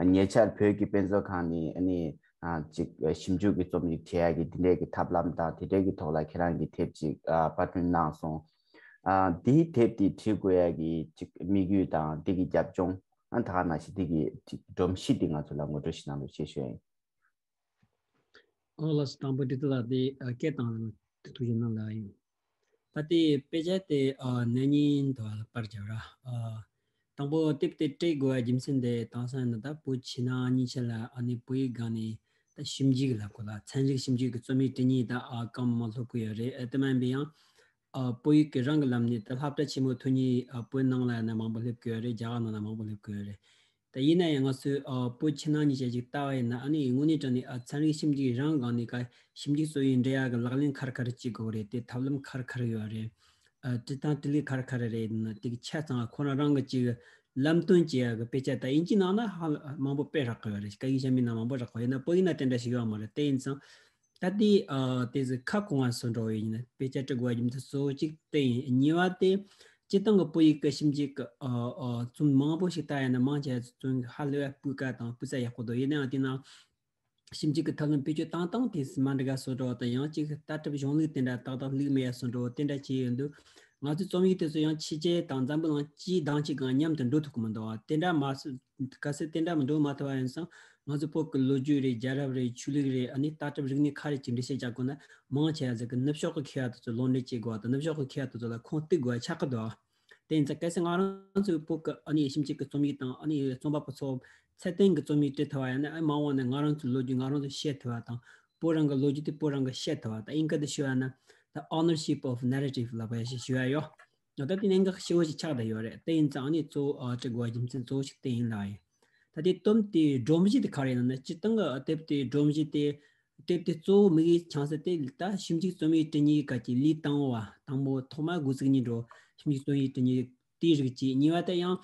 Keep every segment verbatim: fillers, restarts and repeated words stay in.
ཉེ་ཆར་བོད་ཀྱི་དཔེ་མཛོད་ཁང་ནས་ཨ་ནི་ཨ་ཅིག་ཞིབ་འཇུག་གི་རྩོམ་ཡིག་བྲིས་ཡ་གི་དེ་འདྲས་ཀྱི་ཐབས་ལམ་དང་དེ་འདྲས་ཀྱི་ཐོག་ལ་ཁྱེད་རང་གིས་དེབ་ཅིག་ཨ་པར་སྐྲུན་གནང་སོང་། ཨ་དེའི་དེབ་དེ་བྲིས་དགོས་ཡ་གི་ཅིག་དམིགས་ཡུལ་དང་དེ་གི་རྒྱབ་ལྗོངས་ཨ་ད་ག་ནང་བཞིན་དེ་གི་ཅིག་སྒྲོམ་གཞི་དེ་ང་ཚོ་ལ་ངོ་སྤྲོད་ཞིག་གནང་རོགས་ཞེས་ཞུ་ཡ་ཡིན། ཨོ་ལགས་སོ། དང་པོ་འདི་ལྟ་ལ་དེ་སྐད་བཏང་རོགས་ཐུགས་རྗེ་གནང་ལ་ཡིན། ད་ལྟའི་དཔེ་ཆ་དེ་ཨ་ནན་ཉིན་དུ་ལ་པར་བརྒྱབ་ར། ཨ་དང་པོ་དེབ་དེ་སྤྲད་དགོས་པའི་རྒྱུ་མཚན་དེ་དེང་སང་ནི་ད་བོད་ཕྱི་ནང་གཉིས་ཆ་ལ་ཨ་ནི་བོད་ཡིག་སྒང་ནས་ད་ཞིབ་འཇུག་ལབ་དགོས་ལ་ཚན་རིག་ཞིབ་འཇུག་གི་རྩོམ་ཡིག་འབྲི་མཁན་ད་ཨ་གང་མང་སླེབས་ཀྱི་ཡོད་རེད། ཨ་དེ་མ་ཡིན་པའི་ཡང་ཨ་བོད་ཡིག་གི་རང་གི་ལམ་ནས་ད་སློབ་གྲྭ་ཆེན་མོ་ཐོན་མཁན་ཨ་བོད་ནང་ལ་ཡང་ན་མང་པོ་སླེབས་ཀྱི་ཡོད་རེད། རྒྱ་གར་ནང་ལ་མང་པོ་སླེབས་ཀྱི་ཡོད་རེད། ད་ཡིན་ན་ཡང་ང་ཚོས་ཨ་བོད་ཕྱི་ནང་གཉིས་ཆ་ཞིག་ལྟ་བ་ཡིན་ན་ཨ་ནི་དངོས་གནས་དྲང་གནས་ཨ་ཚན་རིག་ཞིབ་འཇུག་རང་སྒང་ནས་ཀ་ཞིབ་འཇུག་རྩོམ་ཡིག་འབྲི་ཡག་གི་ལག་ལེན་ཁ་ར་ཁ་ར་བྱེད་དགོས་རེད། དེ་ཐབས་ལམ་ཁ་ར་ཁ་ར་ཡོད་རེད། ཨ་འབྲི་སྟངས་འབྲི་ལུགས་ཁ་ར་ཁ་ར་རེད་ན་དེ་གི་ཆ་ཚང་ཁོ་རང་རང་གི་ཅིག་ལམ་སྟོན་བྱེད་ཡག་གི་དཔེ་ཆ་ད་དབྱིན་ཇིའི་ནང་ན་ཧ་ལ་མང་པོ་དཔེ་རག་གི་ཡོད་རེད། སྐད་ཡིག་གཞན་མིའི་ནང་མང་པོ་རག་གི་ཡོད་ན་བོད་ཡིག་ན་དེ་འདྲ་ཞིག་ཡོད་མ་རེད། དེ་ཡིན་ཙང་ད་དེ་ཨ་དེ་ཚོ་ཁ་སྐོང་བ་སོགས་འགྲོ་ཡིན་ན་དཔེ་ཆ་འབྲི་དགོས་པ་རྒྱུ་མཚན་གཙོ་བོ་གཅིག་དེ་ཡིན། གཉིས་པ་དེ་སྤྱིར་བཏང་གི་བོད་ཡིག་གི་ཞིབ་འཇུག་གི་ཨ་ཨ་རྩོམ་མང་པོ་ཞིག་ལྟ་ཡ་ན་མང་ཆེ་བ་རྩོམ་ཧ་ལས་པ་སྤུས་ཀ་དང་སྤུས་ཚད་ཡག་པོ་འདུག་ཡིན་ནའང་དེ་ནང་ཞིབ་འཇུག་གི་ཐབས་ལམ་བེད་སྤྱོད་བཏང་སྟངས་དེ་མ་འདྲ་ག་སོགས་འགྲོ་བ་དང་ཡང་གཅིག་ལྟ་གྲུབ་གཞུང་ལུགས་དེ་འདྲ་ཏག་ཏག་ལུགས་མེད་ཡ་སོགས་འགྲོ་བ་དེ་འདྲ་བྱས་ཡོད་འདུག་ང་ཚོའི་རྩོམ་ཡིག་དེ་ཚོ་ཡང་ཕྱི་རྒྱལ་དང་འཛམ་བུ་གླིང་སྤྱིའི་གདངས་གཅིག་གང་མཉམ་དུ་འགྲོ་ཐུབ་ཀྱི་མི་འདུག་བ། དེ་འདྲ་མ་སོང་གལ་སྲིད་དེ་འདྲ་མི་འགྲོ་མ་ཐུབ་པ་ཡིན་ཙང་ང་ཚོ་བོད་ཀྱི་ལོ་རྒྱུས་རེད། རྒྱལ་རབས་རེད། ཆོས་ལུགས་རེད། ཨ་ནི་ལྟ་གྲུབ་རིག་གནས་ག་རེ་ཅིག་འགྲེལ་བཤད་རྒྱག་དགོས་ན་མང་ཆེ་བ་ཟིག་གི་ནུབ་ཕྱོགས་ཀྱི་མཁས་པ་དེ་ཚོ་ལོ་འདྲེན་བྱེད་དགོས་པ་དང་ནུབ་ཕྱོགས་ཀྱི་མཁས་པ་དེ་ཚོ་ལ་ཁུངས་གཏུག་དགོས་པ་ཆགས་ཀྱི་འདུག་དེ་ཡིན་ཙང་གལ་སྲིད་ང་རང་ཚོའི་བོད་ཀྱི་ཨ་ནི་ཞིབ་འཇུག་གི་རྩོམ་ཡིག་དང་ཨ་ནི་རྩོམ་པ་པོ་ཚོ་ཚད་ལྡན་གྱི་རྩོམ་ཡིག་འབྲི་ཐུབ་པ་ཡིན་ན་ཨ་མ་འོངས་ནས་ང་རང་ཚོའི་ལོ་རྒྱུས་ང་རང་ཚོས་བཤད་ཐུབ་པ་དང་བོད་རང་གི་ལོ་རྒྱུས་དེ་བོད་རང་གི་བཤད་ཐུབ་པ་དང་ཨིན་སྐད་དུ་ཞུ་བ་ན་the ownership of narrative ལབ་པ་ཞིག་ཞུ་ཡ་ཡོད། ད་དེ་གནད་འགག་ཞེ་པོ་ཞིག་ཆགས་བསྡད་ཡོད་རེད། དེ་ཡིན་ཙང་ཨ་ནི་གཙོ་བོ་ཨ་འབྲི་དགོས་པ་རྒྱུ་མཚན་གཙོ་བོ་ཞིག་དེ་ཡིན་ལ་ཡིན། ད་དེ་དོན་དེ་སྒྲོམ་གཞི་དེ་ག་རེ་ཡིན་ན་སྤྱིར་བཏང་གི་དེབ་དེ་སྒྲོམ་གཞི་དེ་དེབ་དེ་གཙོ་བོ་དམིགས་ཡུལ་ཆང་ས་དེ་ད་ཞིབ་འཇུག་རྩོམ་ཡིག་འབྲི་མཁན་གྱི་ལས་དང་བ་དང་པོ་ཐོག་མ་འགོ་ཚུགས་མཁན་འགྲོ་ཞིབ་འཇུག་རྩོམ་ཡིག་འབྲི་མཁན་དེའི་རིགས་ཀྱི་གཉིས་པ་དེ་ཡང་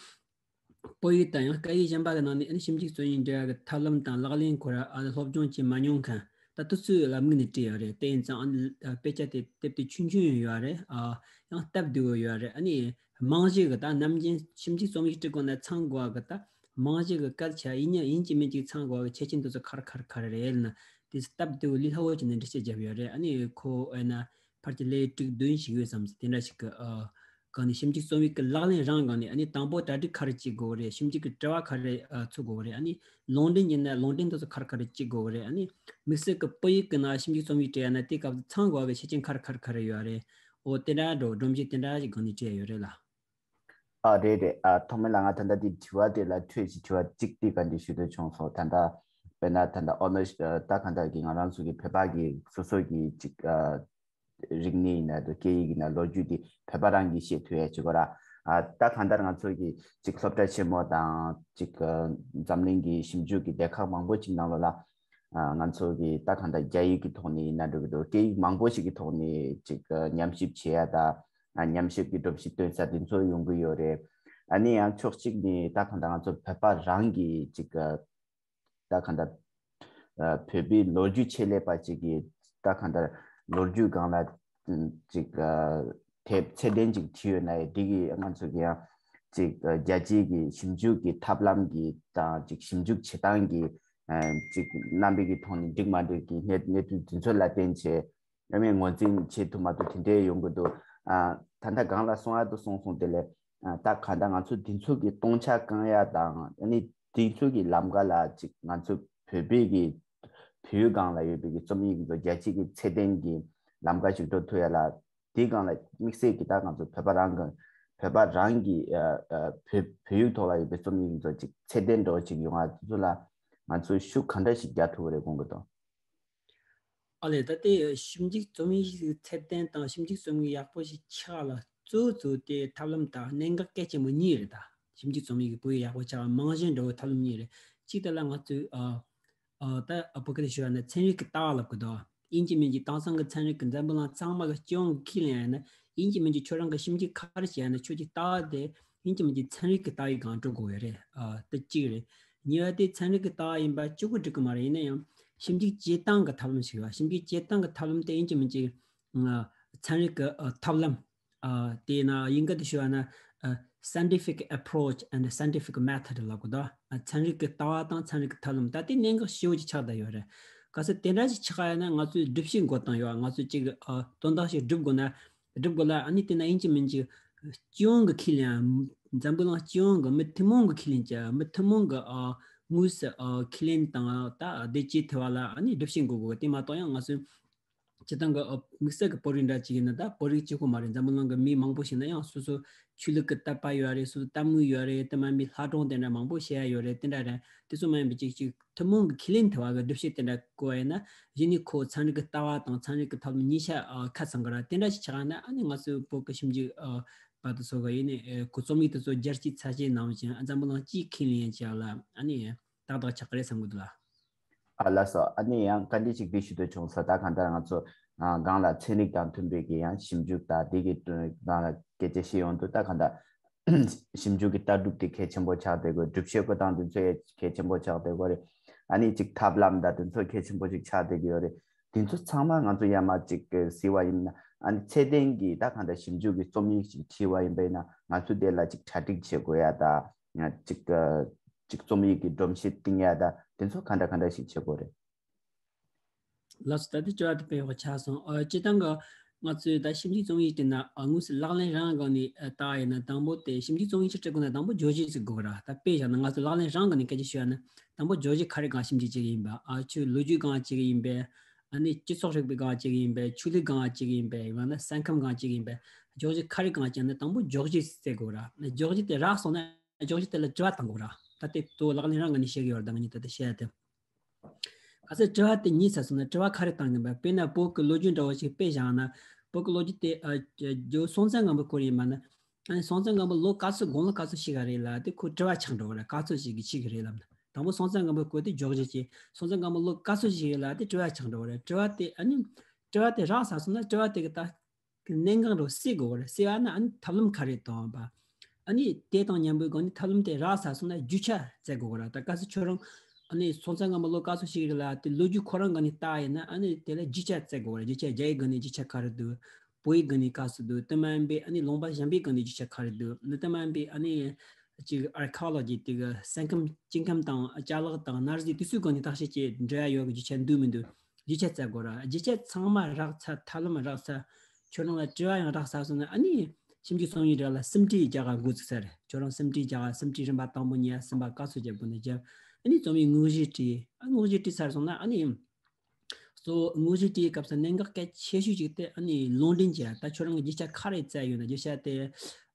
བོད་ཡིག་དང་ཡང་སྐད་ཡིག་གཞན་པ་གི་ནང་ནས་ཨ་ནི་ཞིབ་འཇུག་རྩོམ་ཡིག་འབྲི་ཡག་གི་ཐབས་ལམ་དང་ལག་ལེན་ཁོ་ར་ཨ་ནི་སློབ་སྦྱོང་བྱེད་མ་མྱོང་མཁན་ད་དེ་ཚོའི་ལམ་ལུགས་ནས་བྲིས་ཡོད་རེད། དེ་ཡིན་ཙང་ཨ་ནི་དཔེ་ཆ་དེ་དེབ་དེ་ཆུང་ཆུང་ཡང་ཡོད་རེད། ཨ་ཡང་སྟབས་བདེ་བོ་ཡོད་རེད། ཨ་ནི་རྨང་གཞི་གི་ད་ནམ་རྒྱུན་ཞིབ་འཇུག་རྩོམ་ཡིག་འབྲི་དགོས་ན་ཚང་དགོས་པ་གི་ད་རྨང་གཞི་གི་སྐད་ཆ་ཡིན་ཡང་ཡིན་གཅིག་མིན་གཅིག་ཚང་དགོས་པ་གི་ཆེ་ཆུང་དེ་ཚོ་ག་རེ་ག་རེ་ག་རེ་རེད་ལབ་ན་དེ་སྟབས་བདེ་བོ་ལས་སླ་བོ་བྱས་ནས་འགྲེལ་བཤད་བརྒྱབ་ཡོད་རེད། ཨ་ནི་ཁོ་ཨེ་ན་ཕལ་ཆེར་ལས་དྲུག་བདུན་ཞིག་ཡོད་བསམ་སོང་། དེ་འདྲ་ཞིག་གི་ཨ་གང་ནས་ཞིབ་འཇུག་རྩོམ་ཡིག་གི་ལག་ལེན་རང་སྒང་ནས་ཨ་ནི་དང་པོ་གྲ་སྒྲིག་ག་རེ་བྱེད་དགོས་རེད། ཞིབ་འཇུག་གི་དྲི་བ་ག་རེ་ཨ་འཚོལ་དགོས་རེད། ཨ་ནི་ལུང་འདྲེན་བྱས་ན་ལུང་འདྲེན་དེ་ཚོ་ག་རེ་ག་རེ་བྱེད་དགོས་རེད། ཨ་ནི་དམིགས་བསལ་གྱི་བོད་ཡིག་གི་ནང་ཞིབ་འཇུག་རྩོམ་ཡིག་བྲིས་ཡ་ན་དེའི་སྐབས་སུ་ཚང་དགོས་པའི་ཆ་རྐྱེན་ག་རེ་ག་རེ་ག་རེ་ཡོད་རེད། འོ་དེ་འདྲ་འགྲོ་སྒྲོམ་གཞི་དེ་འདྲ་ཞིག་སྒང་ནས་བྲིས་ཡ་ཡོད་རེད་ལ། ཨ་རེད་རེད། ཨ་ཐོག་མེད་ལ་ང་ད་ལྟ་དེ་དྲི་བ་དེ་ལ་འཕྲོས་ཤིག་དྲི་བ་གཅིག་དེ་ག་འདྲ་ཞུ་འདོད་བྱུང་སོང་། ད་ལྟ་དཔེར་ན་ད་ལྟ་ཨོ་ནར་ད་ག་འདྲ་གི་ང་རང་ཚོ་གི་བོད་པ་གི་སོ་སོ་གི་ཅིག་ཨ་རིག་གནས་ཡིན་ན་འདུག་སྐད་ཡིག་ཡིན་ན་ལོ་རྒྱུས་དེ་བོད་པ་རང་གིས་ཤེས་ཐུབ་ཡ་བྱེད་དགོས་ར། ཨ་ད་གང་ལྟར་ང་ཚོ་གི་ཅིག་སློབ་གྲྭ་ཆེན་མོ་དང་ཅིག་ཨ་འཛམ་གླིང་གི་ཞིབ་འཇུག་གི་སྡེ་ཁག་མང་པོ་ཅིག་ནང་ལོགས་ལ་ཨ་ང་ཚོ་གི་ད་གང་ལྟར་རྒྱ་ཡིག་གི་ཐོག་ནས་ཡིན་ན་འགྲོ་གི་འདུག་སྐད་ཡིག་མང་པོ་ཞིག་གི་ཐོག་ནས་ཅིག་ཨ་ཉམས་ཞིབ་བྱེད་ཡ་དང་ཨ་ཉམས་ཞིབ་ཀྱི་སྒྲོམ་གཞི་སྟོན་ས་དེ་ཚོ་ཡོང་གི་ཡོད་རེད། ཨ་ནི་ཡང་ཕྱོགས་གཅིག་ནས་ད་གང་ལྟར་ང་ཚོ་བོད་པ་རང་གི་ཅིག་ཨ་ད་གང་ལྟར་ཨ་བོད་པའི་ལོ་རྒྱུས་ཆེད་ལས་པ་ཅིག་གིས་ད་གང་ལྟར་ལོ་རྒྱུས་སྒང་ལ་ཅིག་ཨ་དེབ་ཚད་ལྡན་ཅིག་བྲིས་ཡོད་ན་ཡང་དེ་གིས་ང་ཚོ་གི་ཡང་ཅིག་ཨ་རྒྱལ་སྤྱིའི་གི་ཞིབ་འཇུག་གི་ཐབས་ལམ་གི་དང་ཅིག་ཞིབ་འཇུག་བྱེད་སྟངས་གི་ཨ་ཅིག་རྣམ་པའི་གི་ཐོག་ནས་འགྲིག་མ་འགྲིག་གི་གནད་གནད་དོན་དེ་ཚོ་ལ་བརྟེན་བྱས་ཨ་མའི་ངོས་འཛིན་བྱེད་ཐུབ་མ་ཐུབ་དེ་འདྲའི་ཡོང་གི་འདུག་ཨ་ད་ལྟ་སྒང་ལ་གསུང་ཡ་དུ་གསུངས་སོང་། དེ་ལས་ཨ་ད་ག་ད་ང་ཚོ་འདི་ཚོ་གི་སྟོང་ཆ་བསྐང་ཡ་དང་ཨ་ནི་འདི་ཚོ་གི་ལམ་ཀ་ལ་ཅིག་ང་ཚོ་བོད་པའི་གི་བོད་ཡིག་སྒང་ལ་ཡོད་པའི་གི་རྩོམ་ཡིག་ཚོ་རྒྱལ་སྤྱི་གི་ཚད་ལྡན་གྱི་ལམ་ཀ་ཞིག་འགྲོ་ཐུབ་ཡ་ལ་དེའི་སྒང་ལ་དམིགས་བསལ་གྱི་ད་ང་ཚོ་བོད་པ་རང་གི་བོད་པ་རང་གི་ཨ་ཨ་བོད་བོད་ཡིག་ཐོག་ལ་ཡོད་པའི་རྩོམ་ཡིག་ཚོ་ཅིག་ཚད་ལྡན་འདྲ་བོ་ཅིག་ཡོང་ཡ་དེ་ཚོ་ལ་ང་ཚོས་ཤུགས་ག་འདྲ་ཞིག་རྒྱག་ཐུབ་ཀྱི་རེད་དགོངས་ཀྱི་འདུག་ཨ་ལས། ད་ལྟའི་ཞིབ་འཇུག་རྩོམ་ཡིག་ཚད་ལྡན་དང་ཞིབ་འཇུག་རྩོམ་ཡིག་ཡག་པོ་ཞིག་ཆགས་ལ་གཙོ་བོ་གཙོ་བོ་དེ་ཐབས་ལམ་དང་གནད་འགག་གལ་ཆེན་པོ་གཉིས་རེད། ད་ཞིབ་འཇུག་རྩོམ་ཡིག་གི་བོད་ཡིག་ཡག་པོ་ཆགས་རྨང་གཞི་འདྲ་བོ་ཐབས་ལམ་གཉིས་རེད། གཅིག་དེ་ལ་ང་ཚོས་ཨ་ཨ་ད་ཨ་བོད་སྐད་དུ་ཞུ་བ་ན་ཚན་རིག་གི་ལྟ་བ་ལབ་ཀྱི་འདུག་ཡིན་གཅིག་མིན་གཅིག་དེང་སང་གི་ཚན་རིག་གི་འཛམ་བུ་གླིང་ཚང་མ་གི་སྤྱི་ཡོངས་ཀྱི་ཁས་ལེན་ཡ་ན་ཡིན་གཅིག་མིན་གཅིག་ཁྱོད་རང་གི་ཞིབ་འཇུག་ག་རེ་བྱས་ཡ་ན་ཁྱོད་ཀྱི་ལྟ་བ་དེ་ཡིན་གཅིག་མིན་གཅིག་ཚན་རིག་གི་ལྟ་བའི་སྒང་འགྲོ་དགོས་ཡོད་རེད། ཨ་དེ་གཅིག་རེད། གཉིས་པ་དེ་ཚན་རིག་གི་ལྟ་བ་ཡིན་པ་གཅིག་པུ་འགྲིག་གི་མ་རེད། ཡིན་ན་ཡང་ཞིབ་འཇུག་བྱེད་སྟངས་ཀྱི་ཐབས་ལམ་ཞིག་ཡོད། ཞིབ་འཇུག་བྱེད་སྟངས་ཀྱི་ཐབས་ལམ་དེ་ཡིན་གཅིག་མིན་གཅིག་ཨ་ཚན་རིག་གི་ཨ་ཐབས་ལམ་ཨ་དེ་ན་ཡིན་ག་དེ་ཞུ་བ་ན་ཨ་ scientific approach and scientific method ལབ་དགོས་ད། ཚན་རིག་གི་ལྟ་བ་དང་ཚན་རིག་གི་ཐབས་ལམ་ད་ལྟའི་གནད་འགག་ཞེ་པོ་ཅིག་ཆགས་བསྡད་ཡོད་རེད། གལ་སྲིད་དེ་འདྲ་ཞིག་ཆགས་ཡོད་ན་ང་ཚོས་སྒྲུབ་བྱེད་འགོད་སྟངས་ཡོད། ང་ཚོས་ཅིག་ཨ་དོན་དག་ཞིག་སྒྲུབ་དགོས་ན་སྒྲུབ་དགོས་ལ། ཨ་ནི་དེ་ན་ཡིན་གཅིག་མིན་གཅིག་སྤྱི་ཡོངས་ཀྱི་ཁས་ལེན། འཛམ་བུ་གླིང་སྤྱི་ཡོངས་ཀྱི་མི་ཐུན་མོང་གི་ཁས་ལེན་གྱི་མི་ཐུན་མོང་གི་ཨ་དངོས་སུ་ཨ་ཁས་ལེན་དང་ད་བདེ་སྐྱིད་ཐོབ་པ་ལ་ཨ་ནི་སྒྲུབ་བྱེད་འགོད་དགོས། དེ་མ་གཏོགས་ཡང་ང་ཚོས་སྤྱི་བཏང་གི་ཨ་དམིགས་བསལ་གྱི་བོད་རིགས་འདྲ་གཅིག་ཡིན་ན། ད་བོད་རིགས་གཅིག་པོ་མ་རེད། འཛམ་བུ་གླིང་གི་མི་མང་པོ་ཞིག་ན་ཡང་སོ་སོ་ཆོས་ལུགས་ཀྱི་དད་པ་ཡོད་རེད། སོ་སོ་གཏམ་དངུལ་ཡོད་རེད། དེ་མིན་པའི་ལྷ་སྒྲུང་དེ་འདྲ་མང་པོ་བཤད་ཡ་ཡོད་རེད། དེ་འདྲ་རེད། དེ་ཚོ་མ་ཡིན་པའི་ཅིག་ཅིག་ཐུན་མོང་གི་ཁས་ལེན་ཐུབ་པ་གི་སྒྲུབ་བྱེད་དེ་འདྲ་བཀོད་པ་ཡིན་ན། གཞི་ནས་ཁོ་ཚན་རིག་གི་ལྟ་བ་དང་ཚན་རིག་གི་ཐབས་ལམ་གཉིས་ཆ་ཨ་ཁ་ཚང་གི་ར། དེ་འདྲ་ཞིག་ཆགས་ན་ཨ་ནི་ང་ཚོའི་བོད་ཀྱི་ཞིབ་འཇུག་ཨ་པ་དེ་ཚོ་གི་ཡིན་ནས་ཨ་ཁོ་རྩོམ་ཡིག་དེ་ཚོ་རྒྱལ་སྤྱིའི་ཚད་གཞི་ནང་བཞིན་འཛམ་བུ་གླིང་སྤྱིའི་ཁས་ལེན་ཡན་ཆད་ལ་ཨ་ནི་ཏག་ཏག་ཆགས་ཀྱི་རེད་བསམ་གི་འདུག་ལ། ཨ་ལགས་སོ། ཨ་ནི་ཡང་བཀའ་འདྲི་ཅིག་འདི་ཞུ་འདོད་བྱུང་སོང་། ད་གང་ལྟར་ང་ཚོ་ཨ་སྒང་ལ་ཚན་རིག་དང་མཐུན་པའི་གི་ཡང་ཞིབ་འཇུག་དང་འདི་གི་སྒང་ལ་སྐད་ཆ་བཤད་ཡོང་དུས། ད་གང་ལྟར་ཞིབ་འཇུག་གི་ལྟ་གྲུབ་དེ་གལ་ཆེན་པོ་ཆགས་བསྡད་དགོས། སྒྲུབ་བྱེད་བཀོད་སྟངས་དེ་ཚོ་ཡང་གལ་ཆེན་པོ་ཆགས་བསྡད་དགོས་རེད། ཨ་ནི་ཅིག་ཐབས་ལམ་དང་དེ་ཚོ་གལ་ཆེན་པོ་ཅིག་ཆགས་བསྡད་ཀྱི་ཡོད་རེད། དེ་ཚོ་ཚང་མ་ང་ཚོ་ཡར་མར་ཅིག་གཟིགས་པ་ཡིན་ན། ཨ་ནི་ཚད་ལྡན་གྱི་ད་གང་ལྟར་ཞིབ་འཇུག་གི་རྩོམ་ཡིག་ཅིག་བྲིས་པ་ཡིན་པ་ཡིན་ན་ང་ཚོ་དེ་ལ་ཅིག་གྲ་སྒྲིག་བྱེད་དགོས་ཡ་ད། ཅིག་ཅིག་རྩོམ་ཡིག་གི་སྒྲོམ་གཞི་བཏིང་ཡ་ད་དེ་ཚོ་ག་འདྲ་ག་འདྲ་ཞིག་བྱེད་དགོས་རེད། ལགས་སོ། ད་ལྟ་དྲི་བ་དེ་དཔེ་ཡག་པོ་ཆགས་སོང་། ཨ་སྤྱིར་བཏང་གི་ང་ཚོས་ད་ཞིབ་འཇུག་རྩོམ་ཡིག་དེ་ན་ཨ་དངོས་སུ་ལག་ལེན་རང་སྒང་ནས་ཨ་བལྟ་ཡིན་ན། དང་པོ་དེ་ཞིབ་འཇུག་རྩོམ་ཡིག་ཅིག་བྲི་དགོས་ན་དང་པོ་བརྗོད་གཞི་ཅིག་དགོས་ར། ད་དཔེ་བཞག་ན་ང་ཚོ་ལག་ལེན་རང་སྒང་ནས་སྐད་ཆ་ཤོད་ཡ་ན་དང་པོ་བརྗོད་གཞི་ག་རེ་སྒང་ཞིབ་འཇུག་བྱེད་ཀྱི་ཡིན་པ། ཨ་ཆོས་ལོ་རྒྱུས་སྒང་བྱེད་ཀྱི་ཡིན་པས། ཨ་ནི་སྤྱི་ཚོགས་རིག་པའི་སྒང་བྱེད་ཀྱི་ཡིན་པས། ཆོས་ལུགས་སྒང་བྱེད་ཀྱི་ཡིན་པས། ཡང་ན་ས་ཁམས་སྒང་བྱེད་ཀྱི་ཡིན་པས། བརྗོད་གཞི་ག་རེ་སྒང་བྱེད་ན་དང་པོ་བརྗོད་གཞི་བཙལ་དགོས་ར། བརྗོད་གཞི་དེ་རག་སོང་ན་བརྗོད་གཞི་དེ་ལ་དྲི་བ་བཏང་དགོས་ར། ད་དེ་གཙོ་བོ་ལག་ལེན་རང་སྒང་ནས་བཤད་ཀྱི་ཡོད་ར། ད་ངས་ད་ལྟ་བཤད་ཡ་དེ། གལ་སྲིད་དྲི་བ་དེ་རྙེད་ཚར་སོང་ན་དྲི་བ་ག་རེ་བཏང་གི་ཡིན་པ། དཔེར་ན་བོད་ཀྱི་ལོ་རྒྱུས་འདྲ་བོ་ཞིག་དཔེ་བཞག་ན། བོད་ཀྱི་ལོ་རྒྱུས་དེ་ཨ་རྒྱལ་པོ་སྲོང་བཙན་སྒམ་པོའི་སྐོར་ཡིན་པ་ན། ཨ་ནི་སྲོང་བཙན་སྒམ་པོ་ལོ་ག་ཚོད་དགུང་ལོ་ག་ཚོད་བཞུགས་ཀྱི་རེད་ལབ་དུས་ཁོ་དྲི་བ་ཆགས་འགྲོ་གི་རེད། ག་ཚོད་ཞིག་གི་བཞུགས་ཀྱི་རེད་ལབ་ན། དང་པོ་སྲོང་བཙན་སྒམ་པོའི་སྐོར་དེ་བརྗོད་གཞི་བྱས། སྲོང་བཙན་སྒམ་པོ་ལོ་ག་ཚོད་བཞུགས་ཡོད་ལབ་དུས་དྲི་བ་ཆགས་འགྲོ་གི་རེད། དྲི་བ་དེ་ཨ་ནི་དྲི་བ་དེ་རག་ཚར་སོང་ན་དྲི་བ་དེ་གི་ད་གནད་འགག་འདྲ་བོ་སེལ་དགོས་རེད། སེལ་བ་ན་ཨ་ནི་ཐབས་ལམ་ག་རེ་བཏོན་པ། ཨ་ནི་དེ་དང་མཉམ་པོའི་སྒང་ནས་ཐབས་ལམ་དེ་རག་ཚར་སོང་ན་རྒྱུ་ཆ་བཙལ་དགོས་རེད། ད་གལ་སྲིད་ཁྱོད་རང་ཨ་ནི་སྲོང་བཙན་སྒམ་པོ་ལོ་ག་ཚོད་བཞུགས་ཡོད་ལབ་དེ་ལོ་རྒྱུས་ཁོ་རང་སྒང་ནས་བལྟས་ཡིན་ན། ཨ་ནི་དེ་ལ་རྒྱུ་ཆ་བཙལ་དགོས་རེད། རྒྱུ་ཆ་རྒྱ་ཡི་སྒང་ནས་རྒྱུ་ཆ་ག་རེ་འདུག་བོད་ཡི་སྒང་ནས་ག་ཚོད་འདུག་དེ་མིན་པའི་ཨ་ནི་ལུང་པ་གཞན་པའི་སྒང་ནས་རྒྱུ་ཆ་ག་རེ་འདུག་ནི་དེ་མིན་པའི་ཨ་ནི་ཅིག་ཨར་ཁི་ཨོ་ལོ་ཇི་དེ་གི་ས་ཁམས་སྐྱེ་ཁམས་དང་ཅ་ལག་དང་གནའ་རྫས་དེ་ཚོའི་སྒང་ནས་བརྟག་དཔྱད་བྱས་འགྲོ་ཡ་ཡོད་གི་རྒྱུ་ཆ་འདུག་མི་འདུག་རྒྱུ་ཆ་བཙལ་དགོས་ར། རྒྱུ་ཆ་ཚང་མ་རག་ཚར། ཐབས་ལམ་རག་ཚར། ཁྱོད་རང་ལ་དྲི་བ་ཡང་རག་ཚར་སོང་ན་ཨ་ནི་ཞིབ་འཇུག་རྩོམ་ཡིག་རག་ལ་སུམ་སྒྲིལ་རྒྱག་ག་འགོ་ཚུགས་ས་རེད། ཁྱོད་རང་སུམ་སྒྲིལ་རྒྱག་ག་སུམ་སྒྲིལ་རིམ་པ་དང་པོ་གཉིས་གསུམ་པ་ག་ཚོད་རྒྱབ་དགོས་ན་རྒྱབ། ཨ་ནི་རྩོམ་ཡིག་དངོས་གཞི་བྲིས། ཨ་དངོས་གཞི་བྲིས་ཚར་སོང་ན་ཨ་ནི་གཙོ་བོ་དངོས་གཞི་བྲིས་སྐབས་སུ་གནད་འགག་གལ་ཆེ་ཤོས་ཅིག་དེ་ཨ་ནི་ལུང་འདྲེན་བྱས། ད་ཁྱོད་རང་གི་རྒྱུ་ཆ་ག་རེ་བཙལ་ཡོད་ན་རྒྱུ་ཆ་དེ།